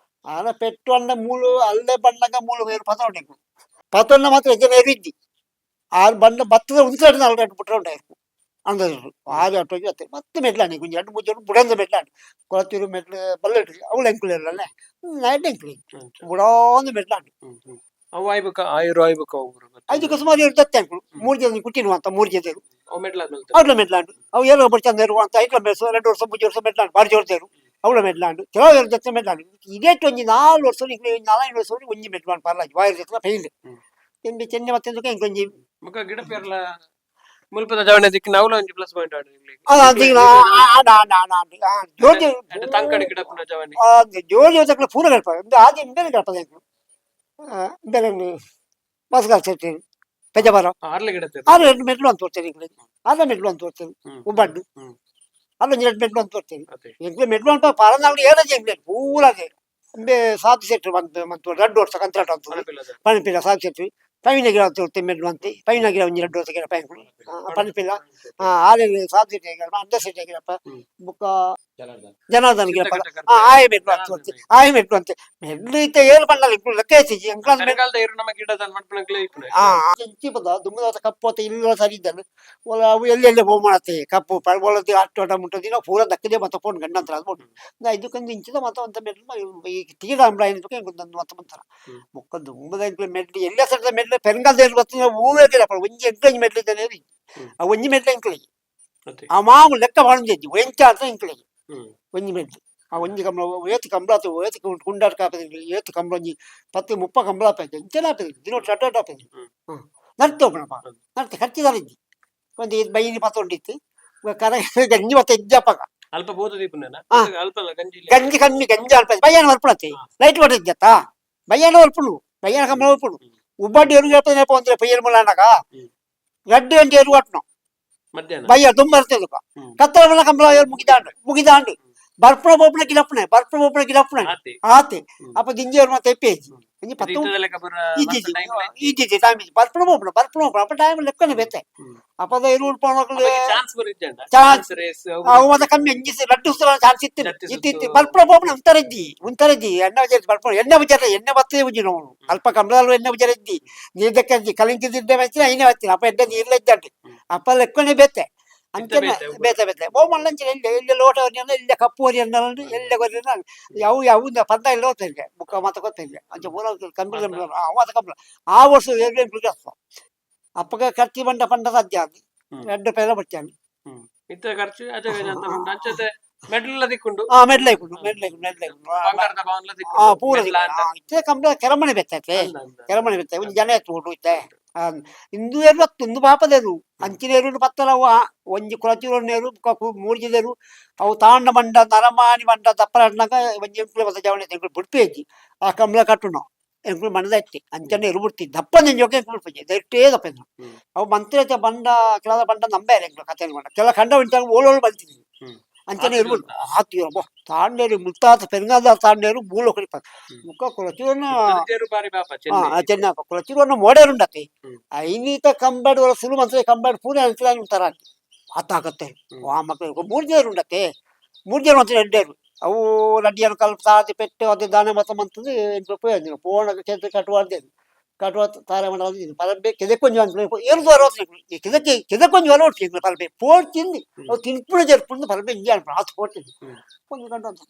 ಆನ ಪೆಟ್ಟು ಅಣ್ಣ ಮೂಲು ಅಲ್ಲೇ ಬಣ್ಣಗ ಮೂಲು ಬೇರು ಪತೊಂಡೆ ಪತೊಂಡ ಮಾತ್ರ ಜನ ಎರಿದ್ದಿ ಆರು ಬಣ್ಣ ಭತ್ತದ ಉಂಚಾಡಿ ನಾಲ್ಕು ಅಟ್ಟು ಬಿಟ್ಟರೆ ಉಂಟಾಯ್ತು ಅಂದರು ಆರು ಅಟ್ಟು ಹೋಗಿ ಅತ್ತೆ ಮತ್ತೆ ಮೆಟ್ಲಾಣಿ ಕೊಂಚ ಎರಡು ಮೂರು ಜನ ಬುಡಂದ ಮೆಟ್ಲಾಣಿ ಕೊಳತಿರು ಮೆಟ್ಲು ಬಲ್ಲೆಟ್ಟು ಅವಳು ಎಂಕುಲಿರಲ್ಲ ನೈಟ್ ಎಂಕುಲಿ ಬುಡೋಂದು ಮೆಟ್ಲಾಣಿ ಅವು ಆಯ್ಬೇಕ ಆಯುರು ಆಯ್ಬೇಕ ಒಬ್ರು ಐದಕ್ಕೆ ಸುಮಾರು ಎರಡು ದತ್ತೆ ಅಂಕುಲು ಮೂರು ಜನ ಕುಟ್ಟಿನ ಅಂತ ಮೂರು ಜನ ಅವು ಮೆಟ್ಲಾದ್ಮೇಲೆ ಅವಳ ಮೆಟ್ಲಾಂಡು ಅವು ಏನೋ ಒಬ್ಬರು ಚಂದ ಇರುವ ಅಂತ ಐಟ್ಲ ಮೆಟ್ಲು 2 ವರ್ಷ 3 ವರ್ಷ ಮೆಟ್ಲಾಂಡು ಬಾರಿ ಜೋರ್ದೇರು ಅವಳ ಮೆಟ್ಲಾಂಡು ಕೆಲವು ಎರಡು ಜೊತೆ ಮೆಟ್ಲಾಂಡು ಇದೇಟು ಒಂಜಿ 4 ವರ್ಷ 4-5 ವರ್ಷ ಒಂಜಿ ಮೆಟ್ಲಾಂಡು ಪರ್ಲಾಜಿ ವಾಯರ್ ಜೊತೆ ಫೈಲ್ ಚೆಂಡಿ ಚೆನ್ನೆ ಮತ್ತೆ ಇಂಕೊಂಜಿ ಮಕ್ಕ ಗಿಡ ಪೇರ್ಲ ಮುಲ್ಪದ ಜವಣೆ ದಿಕ್ಕಿನ ಅವಲ ಒಂಜಿ ಪ್ಲಸ್ ಪಾಯಿಂಟ್ ಜೋಜಿ ತಂಕಡಿ ಗಿಡ ಪುನ ಜವಣೆ ಜೋಜಿ ತಕ್ಕಲ ಪೂರ ಗಲ್ಪ ಆದಿ ಬೇರೆ ಗಲ್ಪ ಬೇರೆ ಬಸ್ಗಾಲ್ ಸೇರ್ತೀರಿ ಪೆಜಬಾರ ಆರ್ಲೆ ಗಿಡ ಆರು ಎರಡು ಮೆಟ್ಲು ಅಂತ ತೋರ್ತಾರೆ ಇಂಗ್ಲೇಜ್ ಆರು ಮೆಟ್ಲು ಅಂತ ತೋರ್ತಾರೆ ಉಬ್ಬಡ್ಡು ಅಲ್ಲೊಂಜಿ ರಡ್ಡ್ ಮೆಟ್ಲು ಅಂತ ಬರ್ತೇನೆ. ಅದೇ. ಎಂಕ್ಲೆ ಮೆಟ್ಲು ಅಂತ ಪಾಲನಾಗಲಿ ಏಳಜಿ ಎಂಕ್ಲೆ ಪೂರಾಗೆ ಅಂಬೆ ಸಾಧು ಸೆಟ್ರು ಬಂತು ಮತ್ತು ರಡ್ಡು ವರ್ಷ ಕಂತ್ರಾಟ ಅಂತ. ಪನಪಿಲ್ಲದ. ಪಣಪಿಲ್ಲ ಸಾಧು ಸೆಟ್ರು ಪೈನ ಗಿಡ ಅಂತ ಇರುತ್ತೆ ಮೆಟ್ಲು ಅಂತ ಪೈನ ಗಿಡ ಒಂಜಿ ರಡ್ಡು ವರ್ಷ ಗಿಡ ಪೈಂಕುಲು ಪಣಪಿಲ್ಲ ಆಲೆ ಸಾಧು ಸೆಟ್ರು ಗಿಡಪ್ಪ ಅರ್ಧ ಸೆಟ್ರು ಗಿಡಪ್ಪ. ಬುಕ್ಕ ಜನಾರ್ದನ ಗಿಡಪ್ಪ. ಆಯ್ ಮೆಟ್ಲು ಅಂತ ಬರ್ತದೆ, ಆಯ್ ಮೆಟ್ಲು ಅಂತ ಮೆಟ್ಲು ಇತ್ತ ಏಳು ಪಂಡಲ್ಲ ಇಂಕುಲು ಲೆಕ್ಕ ಹೆಚ್ಚಿಜಿ ಎಂಕ್ಲ. ಚಳಿಗಾಲದ ಏರು ನಮ್ಮ ಗಿಡದ ಮಡ್ಪಣಕ್ಲೆ ಇಪ್ಪುನೆ. ಇಂಚಿ ಬದ ದುಮ್ಮದ ಕಪ್ಪು ಅಂತ ಇಲ್ಲ ಸರಿ ಇದ್ದಲ್ಲ ಒಲ ಅವು ಎಲ್ಲಿ ಎಲ್ಲೆ ಹೋಗ್ ಮಾಡತ್ತೆ ಕಪ್ಪು ಒಳದಿ ಅಟ್ಟು ಅಟ ಮುಟ್ಟ ದಿನ ಪೂರ ದಕ್ಕದೆ ಮತ್ತೆ ಫೋನ್ ಗಂಡಂತರ ಅದು ಬೋಡು ನಾ ಇದಕ್ಕೊಂದು ಇಂಚಿದ ಮತ್ತೆ ಅಂತ ಮೆಟ್ಲು ಈ ತೀರ ಅಂಬ್ಳ ಏನಕ್ಕೆ ಒಂದು ಮತ್ತೆ ಬಂತಾರ. ಮುಕ್ಕ ದುಮ್ಮದ ಎಂಕ್ಲೆ ಮೆಟ್ಲು ಎಲ್ಲ ಸರದ ಮೆಟ್ಲು ಪೆರಂಗಾಲದ ಏನು ಗೊತ್ತಿಲ್ಲ ಹೂವೇ ಗಿಡಪ್ಪ ಒಂಜಿ ಎಂಕ್ಲಂಜಿ ಮೆಟ್ಲು ಇದ್ದಾನೆ. ಆ ಒಂಜಿ ಮೆಟ್ಲು ಎಂಕ್ಲೆ. ಆ ಮಾಮೂಲು ಲೆಕ್ಕ ಬಾಣಂಜಿ ಎಂಚ ಅಂತ ಎಂಕ್ಲೆ. ಒಂಜಿ ಮೆಟ್ಲು ಆ ಒಂಜಿ ಕಂಬಳ ಏತ್ ಕಂಬಳ ಆತು ಏತ್ ಕುಂಡಾಟ ಕಾಪದ ಏತ್ ಕಂಬಳ ಒಂಜಿ ಪತ್ತು ಮುಪ್ಪ ಕಂಬಳ ಆಪೈತೆ ಇಂಚೆನ ಆಪೈತೆ ದಿನ ಅಡ್ಡ ಅಡ್ಡ ಆಪೈತೆ. ನಡ್ತೆ ಒಬ್ಬನಪ್ಪ ನಡ್ತೆ ಖರ್ಚಿದಾರ ಇದ್ದಿ ಒಂದು ಇದು ಬೈನಿ ಪತ್ತೊಂಡಿತ್ತು ಕರ ಗಂಜಿ ಮತ್ತೆ ಇಜ್ಜಪ್ಪಗ. ಅಲ್ಪ ಬೋದ ದೀಪುನೇನ? ಅಲ್ಪ ಅಲ್ಲ, ಗಂಜಿ ಇಲ್ಲ. ಗಂಜಿ ಕಮ್ಮಿ ಗಂಜಿ ಅಲ್ಪ ಬಯ್ಯಾನ ಬರ್ಪಣತ್ತೆ ಲೈಟ್ ಹೊಡೆದಿದ್ದತ್ತ ಬಯ್ಯಾನ ಬರ್ಪುಡು ಬಯ್ಯಾನ ಕಂಬಳ ಬರ್ಪುಡು ಉಬ್ಬಡ್ಡಿ ಎರುగు ಹೇಳ್ತದೆ ಅಂದ್ರೆ ಪಯ್ಯನ ಮುಳ್ಳಾನಾಗ. ರಡ್ಡು ಗಂಟೆ ಎರುగు ಅಟ್ನು. ಮಧ್ಯಾಹ್ನ ಬಯ್ಯ ದುಂಬರ್ತದೆ. ಕತ್ತಲ ಬಣ್ಣ ಕಂಬಳ ಮುಗಿದಾಂಡು ಮುಗಿದಾಂಡು ಬರ್ಪುಣ ಬೋಪುಣ ಗಿಡಪ್ಪಣೆ ಬರ್ಪುಣ ಬೋಪುಣ ಗಿಡಪ್ಪಣೆ. ಆತಿ. ಆತೆ ಅಪ್ಪ ದಿಂಜಿಯವ್ರು ಮತ್ತೆ ಪೇಜ್ ಒಂಜಿ ಪತ್ತು ಇತ್ತದ ಲೆಕ್ಕ ಪೂರ ಇಜ್ಜಿ ಮಸ್ತ್ time ಲ ಇಜ್ಜಿ. ಇಜ್ಜಿ ಟೈಮ್ ಇಜ್ಜಿ ಬರ್ಪುಣ ಬೋಪುಣ ಬರ್ಪುಣ ಬೋಪುಣ ಅಪ್ಪ ಟೈಮ್ ಲೆಕ್ಕನೆ ಬೇತೆ. ಅಪ್ಪದ ಇರುಳು ಪೋಣಕ್ಲು. ಚಾನ್ಸ್ ಬರ ಇಜ್ಜಂಡ. Chance. Chance race. ಅವು ಮತ್ತೆ ಕಮ್ಮಿ ಅಂಜಿ ಲಡ್ಡು ಚಾನ್ಸ್ ಇತ್ತು. ಲಡ್ಡು ಇತ್ತು ಇತ್ತು. ಸುತ್ತು. ಬರ್ಪುಣ ಬೋಪುಣ ಒಂಥರ ಇದ್ದಿ ಒಂಥರ ಇದ್ದಿ ಎಣ್ಣೆ ಬಜಾರ್ ಬರ್ಪುಣ ಎಣ್ಣೆ ಬಜಾರ ಎಣ್ಣೆ ಬರ್ತದೆ ಉಜ್ಜಿ ನಾವು ಅಲ್ಪ ಕಂಬಳದಲ್ಲೂ ಎಣ್ಣೆ ಬಜಾರ್ ಇದ್ದಿ ನೀರ್ ದಕ್ಕ ಕಲಿಂಕಿದ್ದೆ ಬಚ್ಚಿನ ಐನೇ ಬಚ್ಚಿನ ಅಪ್ಪ ಎಡ್ಡೆ ನೀರ್ಲ ಇದ್ದಾಂಡು ಅಪ್ಪ ಲೆಕ್ಕನೆ ಬೇತೆ ಅಂಚನೆ. ಬೇತೆ, ಅವು. ಬೇತೆ ಬೇತೆ ಓ ಮಲ್ಲಂಚೆ ಎಲ್ಲಿ ಎಲ್ಲಿ ಲೋಟ ಒರಿಯಲ್ಲ ಇಲ್ಲೇ ಕಪ್ಪು ಒರಿಯಲ್ಲ ಎಲ್ಲೆ ಕೊರಿಯಲ್ಲ ಯಾವ ಯಾವ ಪಂದ ಇಲ್ಲ ಹೋಗ್ತಾ ಬುಕ್ಕ ಮಾತ ಗೊತ್ತಿಲ್ಲ ಅಂಚೆ ಪೂರ ಕಂಪ್ಯೂಟರ್ ಮಾತ ಕಂಪ್ಲ ಆ ವರ್ಷ ಅಪ್ಪಗ ಖರ್ಚು ಬಂಡ ಪಂಡ ಸಾಧ್ಯ ಅದು. ಎರಡು ಪೈಲ ಬಚ್ಚಾನೆ. ಇತ್ತ ಖರ್ಚು ಅಜ ಗಜ ಅಂತ ಉಂಟು ಅಂಚತೆ ಮೆಡ್ಲ್ ದಿಕ್ಕುಂಡು. ಆ ಮೆಡ್ಲ್ ಐಕುಂಡು ಮೆಡ್ಲ್ ಐಕುಂಡು ಮೆಡ್ಲ್ ಐಕುಂಡು. ಬಂಗಾರದ ಭವನ್ಲ ಆ ದಿಕ್ಕುಂಡು ಪೂರ ಮೆಡ್ಲ ಅಂತ. ಇತ್ತೆ ಕಂಪ್ಲ ಕೆರಮನೆ ಬೆತ್ತೈತೆ. ಅಂದ, ಅಂದ. ಕೆರಮನೆ ಬೆತ್ತ ಒಂಜಿ ಜನ ಎತ್ತು ಓಟು ಇತ್ತೆ ಇಂದು ಏರು ಅತ್ತು ಇಂದು ಪಾಪದೇರು ಅಂಚಿನ ಏರು ಪತ್ತಲ ಅವು ಒಂಜಿ ಕುಳಚೂರನ್ನೇರು ಮೂರ್ಜಿದೇರು ಅವು ತಾಂಡ ಮಂಡ ನರಮಾನಿ ಮಂಡ ದಪ್ಪರ ಅಣ್ಣಗ ಒಂಜಿ ಎಂಕುಲು ಬತ್ತ ಜವಣೆ ಎಂಕುಲು ಬುಡ್ಪಿ ಅಜ್ಜಿ ಆ ಕಂಬ್ಳ ಕಟ್ಟುನು ಎಂಕುಲು ಮಣದ ಇತ್ತೆ ಅಂಚನೆ ಎರು ಬಿಡ್ತಿ ದಪ್ಪ ನೆಂಜೋಕೆ ಎಂಕುಲು ಬಿಡ್ಪಿ ದಟ್ಟೇ ದಪ್ಪ. ಅವು ಮಂತ್ರ ಬಂಡ ಕೆಳದ ಬಂಡ ನಂಬೇರೆ ಎಂಕುಲು ಕತೆ ಬಂಡ ಕೆಲ ಕಂಡ ಉಂಟಾಗ ಓಲೋಳು ಬಲ್ತಿದ್ವಿ. ಅಂಚನೆ ಇರ್ಬೋದು ಆತು ಬೋ ತಾಂಡೇರು ಮುತ್ತಾತ ಪೆಂಗಾದ ತಾಂಡೇರು ಮೂಲ ಕಡಿಪ ಮುಖ ಕುಳಚೂರನ್ನ. ಇತ್ತದ ಬಾರಿ ಪಾಪ ಚೆನ್ನೈ. ಚೆನ್ನಪ್ಪ ಕುಳಚೂರನ್ನ ಮೋಡೇರುಂಡತ್ತೆ. ಐನೀತ ಕಂಬಾಡು ಸುಲು ಮಂತ್ರ ಕಂಬಾಡು ಪೂರ ಅಂಚಲ ಉಂಟಾರ ಆತಾಕತ್ತೆ. ಆ ಮಕ್ಕಳು ಮೂರು ಜನ ಉಂಡತ್ತೆ ಮೂರು ಜನ ಅಂತ ಎರಡೇರು ಅವು ಲಡ್ಡಿಯನ್ನು ಕಲ್ಪ ಸಾದಿ ಪೆಟ್ಟು ಅದು ದಾನ ಮತ ಮಂತದ್ದು ಎಂಟು ರೂಪಾಯಿ ಪೋಣ ಚೇತ ಕಟ್ಟುವಾರ್ದೆ ಕಟ್ಟುವ ತಾರೆ ಮಂಡಲ ಪರಬೆ ಕಿದಕ್ಕೊಂಜು ಅಂತ ಏಳು ದ್ವಾರ ಈ ಕಿದಕ್ಕೆ ಕಿದಕ್ಕೊಂಜು ಹೊಲ ಒಟ್ಟು ಎಂಗ್ಲ ಪರಬೆ ಪೋಡ್ ತಿಂದು ಅವು ತಿನ್ಪುಣ ಜರ್ಪುಂದು ಪರಬೆ ಇಂಜೆ ಅನ್ಪ ಆತು ಪೋಡ್ ತಿಂದು. ಒಂದು ಗಂಟೆ ಅಂತ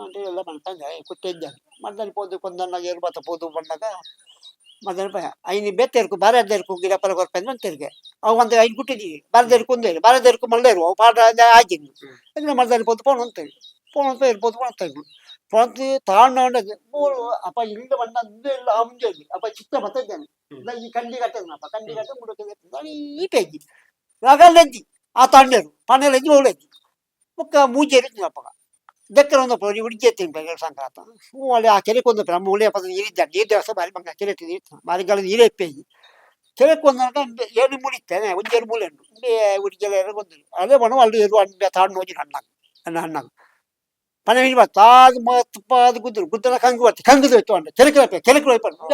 ಅಂದ್ರೆ ಎಲ್ಲ ಮಾಡ್ತಾನೆ ಕುಟ್ಟಿದ್ದೆ ಮಧ್ಯಾಹ್ನ ಪೋದು ಕೊಂದನ್ನ ಏರು ಬತ್ತ ಪೋದು ಬಂದಾಗ ಮಧ್ಯಾಹ್ನ ಪಯ ಐನಿ ಬೇತೆರ್ಕು ಬಾರೆ ಅರ್ಧರ್ಕು ಗಿಡ ಪರ ಕೊರ್ಪೆ ಅಂತಿರ್ಗೆ ಅವು ಒಂದು ಐದು ಕುಟ್ಟಿದ್ದೀವಿ ಬಾರದರ್ಕು ಒಂದೇರು ಬಾರದರ್ಕು ಮಲ್ಲೇರು ಅವು ಪಾಡ ಆಗಿದ್ದು. ಅಂದ್ರೆ ಮಧ್ಯಾಹ್ನ ಪೋದು ಪೋಣ ಅಂತೇಳಿ ಪೋಣ ಅಂತ ಪೋದು ಪೋಣ ಅಂತ ಪೋಣ ತಾಂಡ ಮೂರು ಅಪ್ಪ ಇಲ್ಲ ಬಣ್ಣ ಅಂದೇ ಇಲ್ಲ ಆ ಮುಂಜೆ ಇಲ್ಲಿ ಅಪ್ಪ ಚಿಕ್ಕ ಬತ್ತ ಇದ್ದಾನೆ. ಈ ಕಂಡಿ ಕಟ್ಟದನಪ್ಪ ಕಂಡಿ ಕಟ್ಟ ಮುಡಕ್ಕೆ ಈ ಪೇಜಿ ರಗಲೆದ್ದಿ ಆ ತಾಂಡೇರು ಪಣಲೆದ್ದಿ ಓಲೆದ್ದಿ ಮುಕ್ಕ ಮೂಜೇರು ಅಪ್ಪಗ ದಕ್ಕರ ಒಂದು ಪೊರಿ ಉಡಿಗೆ ತಿಂಪ ಸಂಕ್ರಾಂತ ಅಲ್ಲಿ ಆ ಕೆರೆ ಕೊಂದು ನಮ್ಮ ಉಳಿಯ ಪದ ನೀರಿದ್ದ ನೀರು ದೇವಸ್ಥಾನ ಬಾರಿ ಬಂಗ ಕೆರೆ ನೀರು ಮಾರಿಗಾಲ ನೀರೇ ಇಪ್ಪೇಜಿ ಕೆರೆ ಕೊಂದಾಗ ಏಳು ಮೂಲಿತ್ತೇನೆ ಒಂಜೇರು ಮೂಲೆ ಉಂಟು ಉಡಿಗೆಲ್ಲ ಒಂದು ಅದೇ ಬಣ್ಣ ಅಲ್ಲಿ ಇರುವ ಅಂಬೆ ತಾಂಡು ಹೋಗಿ ಹಣ್ಣಾಗ ಅಣ್ಣ ಹಣ್ಣಾಗ ಪಣವಿನ ತಾದು ಮತ್ತು ಪಾದು ಗುದ್ದರು ಗುದ್ದಲ ಕಂಗು ಬರ್ತೆ ಕಂಗುದು ಹೋಯ್ತು ಅಂಡ ಕೆರೆ ಕೆರೆ ಹೋಯ್ತು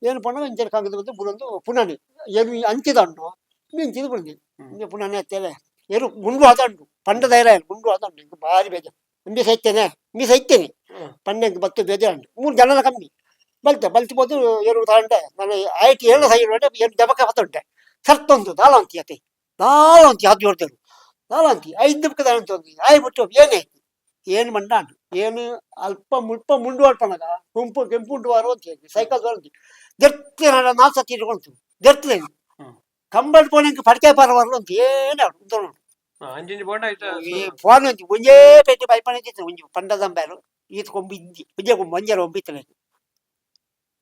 ಏನು ಪಣ್ಣ ಇಂಚೆ ಕಂಗುದು ಬಂದು ಬುಡೊಂದು ಪುನನಿ ಏನು ಅಂಚಿದ ಉಂಟು ಮಿಂಚಿದ ಪುಣಿ ಪುನನಿ ಅತ್ತೇಲೆ ಏನು ಗುಂಡು ಆದಂಡು ಪಂಡ ಧೈರ್ಯ ಗುಂಡು ಆದಂಡು ಇಂಕ್ ಭಾರಿ ಬೇಜಾರು ಇಂಬಿ ಸೈತೇನೆ ಇಂಬಿ ಸೈತೇನೆ. ಪಂಡೆ ಬತ್ತು ಬೇಜಾರು ಮೂರು ಜನನ ಕಮ್ಮಿ ಬಲ್ತೆ ಬಲ್ತಿ ಬೋದು ಏರು ತಾಂಡೆ ನಾನು ಆಯ್ತು ಏಳು ಸೈ ಏಳು ದಬಕ ಬತ್ತುಂಟೆ ಸರ್ತೊಂದು ದಾಲ ಅಂತಿ ಅತೆ ದಾಲ ಅಂತಿ ಅದು ಹೇಳ್ತೇವೆ ದಾಲ ಅಂತಿ ಐದು ದಬಕ ದಾಲ ಅಂತ ಒಂದು ಆಯ್ ಬಿಟ್ಟು ಏನೇ ಏನು ಮಂಡಾಂಡು ಏನು ಅಲ್ಪ ಮುಲ್ಪ ಮುಂಡು ಅಲ್ಪನಗ ಗುಂಪು ಕೆಂಪು ಉಂಟು ಅಂತ ಹೇಳಿ ಸೈಕಲ್ ಅಂತ ದೆರ್ತಿ ನಾಲ್ಕು ಸತಿ ಇಟ್ಕೊಳ್ತು ದೆರ್ತದೆ. ಕಂಬಳ್ ಪೋಣಿಂಗ್ ಪಡಿಕೆ ಪಾರವರ್ಲು ಅಂತ ಏನು ಉಂಟು. ಅಂಜಿಂಜಿ ಬೋಂಡ ಆಯ್ತು. ಈ ಫೋನ್ ಒಂಜಿ ಒಂಜೇ ಪೆಟ್ಟಿ ಪೈಪನೆ ಇತ್ತು ಒಂಜಿ ಪಂಡದಂಬಾರು ಈತ್ ಕೊಂಬು ಇಜ್ಜಿ ಒಂಜೇ ಕೊಂಬು ಒಂಜರ ಒಂಬು ಇತ್ತನೆ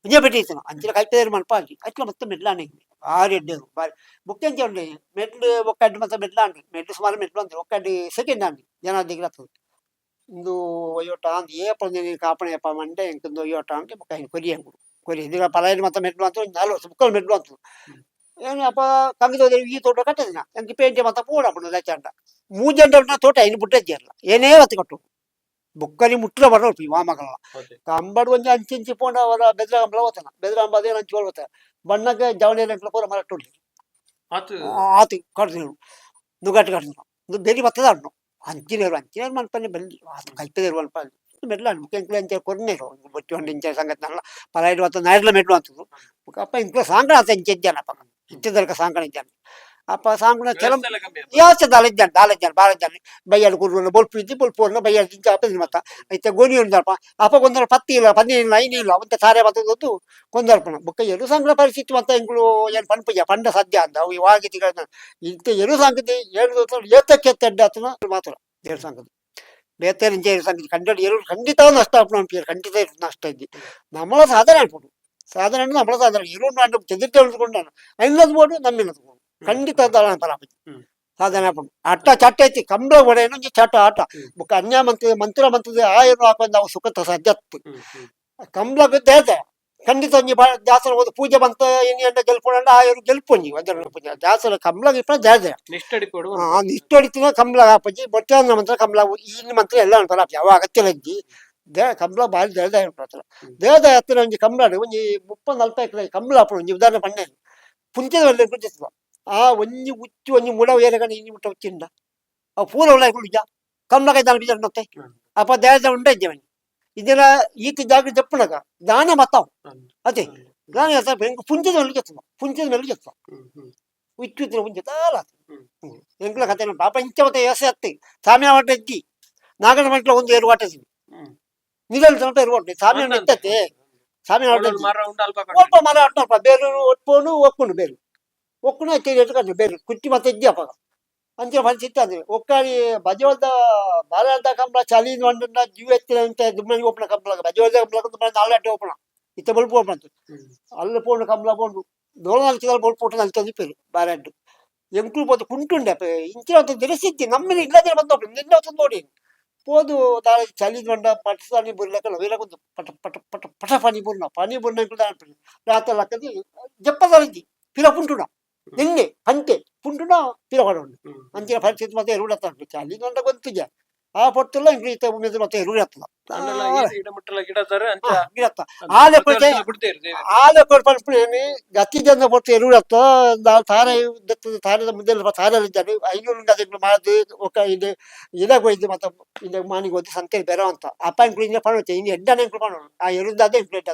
ಒಂಜೇ ಪೆಟ್ಟಿ ಇತ್ತು ಅಂಚಿನ ಕೈಪೇರು ಮಲ್ಪ ಆಗಿ ಅಟ್ಲ ಮತ್ತೆ ಮೆಡ್ಲಾನೆ ಭಾರಿ ಎಡ್ಡೇರು ಭಾರಿ ಬುಕ್ ಎಂಚ ಉಂಡು ಮೆಟ್ಲು ಒಕ್ಕಡ್ಡು ಮತ್ತೆ ಮೆಟ್ಲಾಂಡು ಮೆಟ್ಲು ಸುಮಾರು ಮೆಟ್ಲು ಅಂತಾರೆ ಒಕ್ಕಡ್ಡು ಸೆಕೆಂಡ್ ಆಂಡ್ ಜನ ದಿಗ್ರತ್ತದು ಇಂದು ಒಯ್ಯೋಟ ಅಂದ್ ಏಪ ನೀನು ಕಾಪಣೆ ಯಪ್ಪ ಮಂಡೆ ಎಂಕಂದು ಒಯ್ಯೋಟ ಅಂದ್ರೆ ಬೊಕ್ಕ ಹಿಂಗೆ ಕೊರಿ ಅಂಗುಡು ಕೊರಿ ಇಂದಿರ ಪಲಾಯನ ಮತ್ತೆ ಮೆಟ್ಲು ಅಂತ ಒಂದು ನಾಲ್ಕು ವರ್ಷ ಬುಕ್ಕಲ್ ಮೆಟ್ಲು ಅಂತ. ಏನು ಅಪ್ಪ ಕಂಗದ ಈ ತೋಟ ಕಟ್ಟದಿನ ಎಂಕ್ ಪೇಂಟೆ ಮತ್ತ ಪೋಡಪುಂಡು ಲೆಚ್ಚಂಡ ಮೂಜಂಡ ತೋಟ ಇನ್ನು ಬುಟ್ಟಜ್ಜಲ್ಲ ಏನೇ ಹೊತ್ತು ಕಟ್ಟು ಬುಕ್ಕನಿ ಮುಟ್ಲ ಬರೋಪಿ ಮಾಮಗಲ ಕಂಬಡ್ ಒಂಜಿ ಅಂಚಿಂಚಿ ಪೋಂಡ ಅವರ ಬೆದ್ರ ಕಂಬಳ ಹೋತನ ಬೆದ್ರ ಕಂಬ ಅದೇನು ಅಂಚಿ ಹೋಗ್ತಾನೆ ಬಣ್ಣಕ್ಕೆ ಜವಳಿ ಪೂರ ಮರಟ್ಟುಂಡು ಆತು ಕಡ್ದು ನುಗ್ಗಟ್ಟು ಕಡ್ದು ಇದು ಬೆರಿ ಬತ್ತದ ಉಂಟು ಅಂಚಿನೇರು ಅಂಚಿನೇರು ಮನ್ಪನೆ ಬೆಲ್ಲಿ ಆತು ಕೈಪದೇರು ಮನ್ಪ ಮೆಡ್ಲ ಮುಖ್ಯ ಅಂಚೆ ಕೊರ್ನೇರು ಬೊಚ್ಚು ಹಂಡು ಇಂಚೆ ಸಂಗತಿನಲ್ಲ ಪಲಾಯಿಡು ಬತ್ತ ನಾಯಿಡ್ಲ ಮೆಡ್ಲು ಅಂತದ್ದು ಅಪ್ಪ ಇಂಕ್ಲ ಸಾಂಕಣ ಆತ ಇಂಚೆ ಇದ್ದಾನೆ ಅಪ್ಪ ಇತ್ತಿದ್ದಲ್ಕ ಸಾಂಕಣ ಇದ್ದಾನೆ ಅಪ್ಪ ಸಾಂಕಣ ಕೆಲ ಯಾಚೆ ದಾಲ ಇದ್ದಾನೆ ದಾಲ ಇದ್ದಾನೆ ಬಾಳ ಇದ್ದಾನೆ ಬೈಯಾಡು ಕುರ್ರುಲ್ಲ ಬೊಲ್ಪು ಇದ್ದು ಬೊಲ್ಪು ಅಲ್ಲ ಬೈಯಾಡು ಇಂಚ ಅಪ್ಪ ಮತ್ತ ಐತೆ ಗೋಣಿ ಉಂದಲ್ಪ ಅಪ್ಪ ಕೊಂದರ ಪತ್ತಿ ಇಲ್ಲ ಪನ್ನಿ ಇಲ್ಲ ಐನಿ ಇಲ್ಲ ಮತ್ತೆ ಸಾರೆ ಬತ್ತದ್ದು ಕೊಂದರ್ಪಣ ಬೊಕ್ಕ ಎರು ಸಂಘ ಪರಿಸ್ಥಿತಿ ಮತ್ತೆ ಇಂಗ್ಳು ಏನು ಪನ್ಪುಜ ಪಂಡ ಸದ್ಯ ಅಂದ ಅವು ವಾಗಿ ಇಂತ ಎರು ಸಂಗತಿ ಏಳು ಏತಕ್ಕೆ ಎಡ್ಡ ಆತನ ಮಾತ್ರ ಏಳು ಸಂಘದ ಬೇತೆ ಏಳು ಸಂಗತಿ ಕಂಡ ಎರು ಖಂಡಿತ ನಷ್ಟ ಆಪಣ ಖಂಡಿತ ನಷ್ಟ ಇದ್ದಿ നമ്മളെ സാധനം ആയിപ്പോട്ടു സാധനം നമ്മളെ സാധനം എരുകൊണ്ട് ചെതിട്ട് കൊണ്ടാണ് അതിനത് പോട്ടു നമ്മിനത് പോട്ടു ಖಂಡಿತ ಪರಾಪತಿ ಸಾಧನೆ ಆಪುಂಡು ಅಟ್ಟ ಚಟ್ಟ ಐತಿ ಕಂಬಳ ಒಡೆಯನು ಒಂಜಿ ಚಟ ಆಟ ಬೊಕ್ಕ ಅನ್ಯ ಮಂತ್ರಿ ಮಂತ್ರ ಮಂತ್ರದ ಆ ಏನು ಹಾಕೊಂಡು ಅವು ಸುಖತ ಸದ್ಯತ್ತು ಕಂಬಳಗ್ ದೇದೆ ಖಂಡಿತ ಒಂಜಿ ದಾಸರ ಹೋದ ಪೂಜೆ ಬಂತ ಎನಿ ಅಂಡ ಗೆಲ್ಪೊಂಡ ಆ ಏನು ಗೆಲ್ಪೊಂಜಿ ಒಂದರ ಪೂಜೆ ದಾಸರ ಕಂಬಳಗ್ ಇಪ್ಪ ದೇದೆ ನಿಷ್ಠಡಿತಿನ ಕಂಬಳ ಹಾಪಜಿ ಬೊಟ್ಟಾಂದ್ರ ಮಂತ್ರ ಕಂಬಳ ಈ ಮಂತ್ರ ಎಲ್ಲ ಉಂಟಲ್ಲ ಯಾವ ಅಗತ್ಯ ಇಜ್ಜಿ they Kambala ಬಾರಿ ದೇವದಾಯ ಉಂಟು ಅತ್ರ ದೇವದಾಯ ಹತ್ತಿರ ಒಂಜಿ ಕಂಬಳ ಒಂಜಿ 30 40 ಎಕರೆ ಕಂಬಳ ಆಪುಂಡು ಒಂಜಿ ಉದಾಹರಣೆ ಪಂಡೆ ಪುಂಚದ ಒಳ್ಳೆ ಪುಂಚಿಸುವ ಆ ಒಂಜಿ ಉಚ್ಚು ಒಂಜಿ ಮುಡ ಏರಗಣ ಇನಿ ಮುಟ್ಟ ಉಚ್ಚಿಂಡ ಆ ಪೂರ ಉಳ್ಳ ಕುಳಿಜ ಕಂಬಳ ಕೈದಾನ ಬೀಜ ಉಂಟೆ ಅಪ್ಪ ದೇವದ ಉಂಡ ಇದ್ದೇವನಿ ಇದೆಲ್ಲ ಈತ ಜಾಗ ಜಪ್ಪಣಗ ದಾನ ಮತ್ತಾವು ಅದೇ ದಾನ ಪುಂಚದ ಮೇಲೆ చెప్తున్నా ಪುಂಚದ ಮೇಲೆ చెప్తున్నా ಉಚ್ಚುತ್ತಿನ ಪುಂಚ ದಾಲ ಎಂಕ್ಲ ಕತೆ ಪಾಪ ಇಂಚ ಮತ್ತೆ ಎಸೆ ಅತ್ತಿ ಸಾಮ್ಯ ಮಟ್ಟ ಇದ್ದಿ ನಾಗನ ಮಟ್ಲ ಒಂದು ಏರು ವಾಟಸಿ ನಿಗಲ್ ತನಕ ಏರು ವಾಟೆ ಸಾಮ್ಯ ಇತ್ತತೆ ಸಾಮ್ಯ ಒಲ್ಪ ಮರ ಅಲ್ಪ ಬೇರು ಒಪ್ಪೋನು ಒಕ್ಕುಂಡು ಬೇರು ಒಕ್ಕುಣ ಎತ್ತು ಬೇರು ಕುಟ್ಟಿ ಮತ್ತೆ ಇದ್ದಿ ಅಪ್ಪ ಅಂಚಿನ ಪರಿಸ್ಥಿತಿ ಅದು ಒಕ್ಕಾರಿ ಬಜವಲ್ದ ಬಾಲದ ಕಂಬಳ ಚಳಿ వండున్న ಜೀವ ಎತ್ತಿನ ಅಂತ ದುಮ್ಮನಿಗೆ ಓಪನ ಕಂಬಳ ಬಜವಲ್ದ ಕಂಬಳ ನಾಲ್ಕು ಓಪನ ಇತ್ತ ಬಲ್ಪು ಓಪನ ಅಲ್ಲ ಪೋಂಡು ಕಂಬಳ ಪೋಂಡು ದೋಳ ಬೊಲ್ಪು ಪೋಟು ಅಂತ ಪೇರು ಬಾರಡ್ಡು ಎಂಕುಲು ಪೋದು ಕುಂಟುಂಡೆ ಇಂಚಿನ ಅಂತ ದಿನಸಿದ್ದಿ ನಮ್ಮನೆ ಇಲ್ಲದ್ರೆ ಬಂದ ನಿನ್ನ ಹೊತ್ತು ನೋಡಿ ಪೋದು ದಾಳ ಚಳಿ ಬಂಡ ಪಟ್ಸಾನಿ ಬುರ್ಲಕಲ್ಲ ವೀರకుంದು ಪಟ ಪಟ ಪಟ ಪಟ ಪನಿ ಬುರ್ನ ಪನಿ ಬುರ್ನ ರಾತ್ರಿ ಲಕ್ಕದಿ ಜಪ್ಪದಲ್ಲಿದ್ದಿ ಪಿರ ಪುಂಟುನ ನಿನ್ನೆ ಪಂತೆ ಪುಂಟುನ ಪಿರ ಪಡ ಅಂಚಿನ ಪರಿಸ್ಥಿತಿ ಮತ್ತೆ ಎರುಡತ್ತ ಚಳಿ ಬಂಡ ಗೊತ್ತಿದ್ಯಾ ಆ ಪೊತ್ತುಲ್ಲ ಇಂಗ್ಲಿ ಇತ್ತ ಉಮೇದು ಮತ್ತೆ ಎರುಡತ್ತದ ಗಿಡತ್ತ ಆಲೆ ಕೊಡ್ತೆ ಆಲೆ ಕೊಡ್ಪಣಿ ಗತಿ ಜನ ಪೊತ್ತು ಎರುಡತ್ತ ತಾರೆ ತಾರದ ಮುಂದೆ ತಾರಲ್ಲಿ ಇದ್ದಾರೆ 500 ಅದಕ್ಕೆ ಮಾದು ఒక ಇದು ಇದಾಗ ಹೋಯ್ದು ಮತ್ತೆ ಇದು ಮಾನಿಗೆ ಹೋದ್ ಸಂತೆ ಬೇರೆ ಅಂತ ಅಪ್ಪ ಇಂಕ್ಲು ಇಂದ ಪಣ ಇನ್ನು ಎಡ್ಡನೆ ಇಂಕ್ಲು ಪಣ ಆ ಎರುದಾದ ಇಂಕ್ಲು ಎಡ್ಡ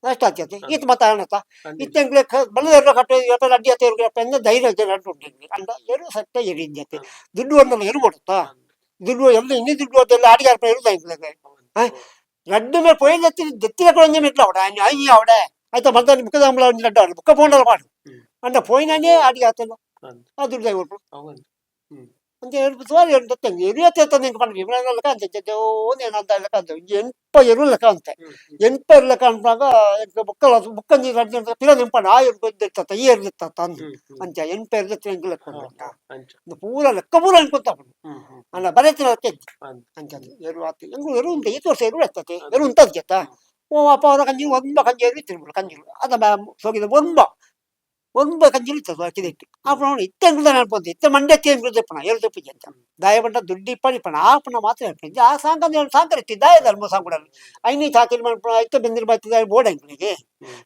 ನಷ್ಟ ಆಗ್ತದೆ ಈತ ಮತ್ತೆ ಆನತ್ತ ಇತ್ತ ಎಂಕ್ಲೆ ಬಲದ ಎರು ಕಟ್ಟು ಅಡ್ಡಿ ಅತ್ತ ಎರು ಧೈರ್ಯ ಜನ ಉಂಟು ಅಂಡ ಎರು ಸಟ್ಟ ಎರಿದ್ಯತೆ ದುಡ್ಡು ಒಂದಲ್ಲ ಎರು ಕೊಡುತ್ತಾ ದುಡ್ಡು ಎಲ್ಲ ಇನ್ನಿ ದುಡ್ಡು ಅದೆಲ್ಲ ಆಡಿಗಾರ ಎರುದ ಇಂಕ್ಲೆ ರಡ್ಡು ಮೇಲೆ ಪೋಯಿನ ದೆತ್ತಿನ కొంచెం ఇట్లా అవడ అయ్యి ఆవిడ అయితే మళ్ళీ ముక్క దాంట్లో లడ్డు ముక్క పోండాలి పాడు అంటే పోయినానే అడిగి అతను ఆ దుడ్డు దగ్గర అంతే ఏడుపుతున్నారు ఏడు ఎరువు ఎత్తుంది ఇంక మన విమల లెక్క అంతే నేను అంత లెక్క అంతే ఎనభై ఎరువు లెక్క అంతే ఎనభై ఎరువు లెక్క అంటున్నాక ఇంకా బుక్కలు బుక్క పిల్ల నింపండి ఆ ఎరువు తెత్తా ఈ ఎరువు తెత్తా అందు అంతే 80 ఎరువు తెచ్చిన ఇంక లెక్క పూర లెక్క పూర అనుకుంటా అలా బరెత్తిన లెక్క అంతే ఎరువు ఇంక ఎరువు ఉంది ఈ తోర్స ఎరువు ఎత్తతే ఎరువు ఉంటుంది చెత్త ఓ అప్ప కంజి ಒಂಬ ಕಂಜಿ ಎರು ತಿರುಮಲ ಕಂಜಿ ಅದ ಸೋಗಿದ ಒಂಬ ಒಂಬ ಕಂಜಿ ಇರ್ತದೆ ಕಿದೆಟ್ಟು ಅప్పుడు ಇತ್ತ ಎಂಕುಲು ಅನ್ಪೊಂದು ಇತ್ತ ಮಂಡ್ಯಕ್ಕೆ ಎಂಕುಲು ತೆಪ್ಪಣ ಏಳು ತೆಪ್ಪು ಅಂತ ದಾಯಬಂಟ ದುಡ್ಡು ಇಪ್ಪಣ ಇಪ್ಪಣ ಆಪಣ ಮಾತ್ರ ಹೇಳ್ಪಣ ಆ ಸಾಂಕ ಸಾಂಕರ ಇತ್ತು ದಾಯ ಧರ್ಮ ಸಾಂಕುಡ ಐನಿ ಚಾಕಿರಿ ಮನ್ಪಣ ಇತ್ತ ಬೆಂದಿರ ಬತ್ತಿದ ಬೋರ್ಡ್ ಎಂಕುಲಿಗೆ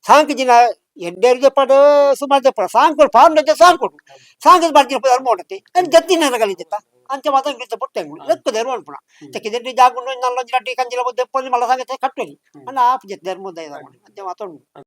ಸಾಂಕ ಜಿನ ಎಡ್ಡೆರು ದೆಪ್ಪಡು ಸುಮಾರು ದೆಪ್ಪಡ ಸಾಂಕುಡು ಫಾರ್ಮ್ ಸಾಂಕುಡು ಸಾಂಕದ ಬಾರ್ತಿ ಧರ್ಮ ಉಂಟತಿ ಅಲ್ಲಿ ಜತ್ತಿನ ಕಲಿತಿತ್ತ ಅಂಚೆ ಮಾತ್ರ ಇಂಗ್ಲೀಷ್ ಪೊಟ್ಟೆ ಲೆಕ್ಕ ಧರ್ಮ ಅನ್ಪಣ ತೆಕ್ಕಿದ್ರೆ ಜಾಗುಂಡು ನಲ್ಲೊಂದು ಲಡ್ಡಿ ಕಂಜಿಲ ದೆಪ್ಪಲ್ಲಿ ಮಲ್ಲ ಸಂಗತಿ ಕಟ್ಟಲಿ ಅಲ್ಲ ಆಪ್ ಜತ್ ಧರ್ಮ ಅಂಚೆ ಮಾತ್ರ ಉಂಟು.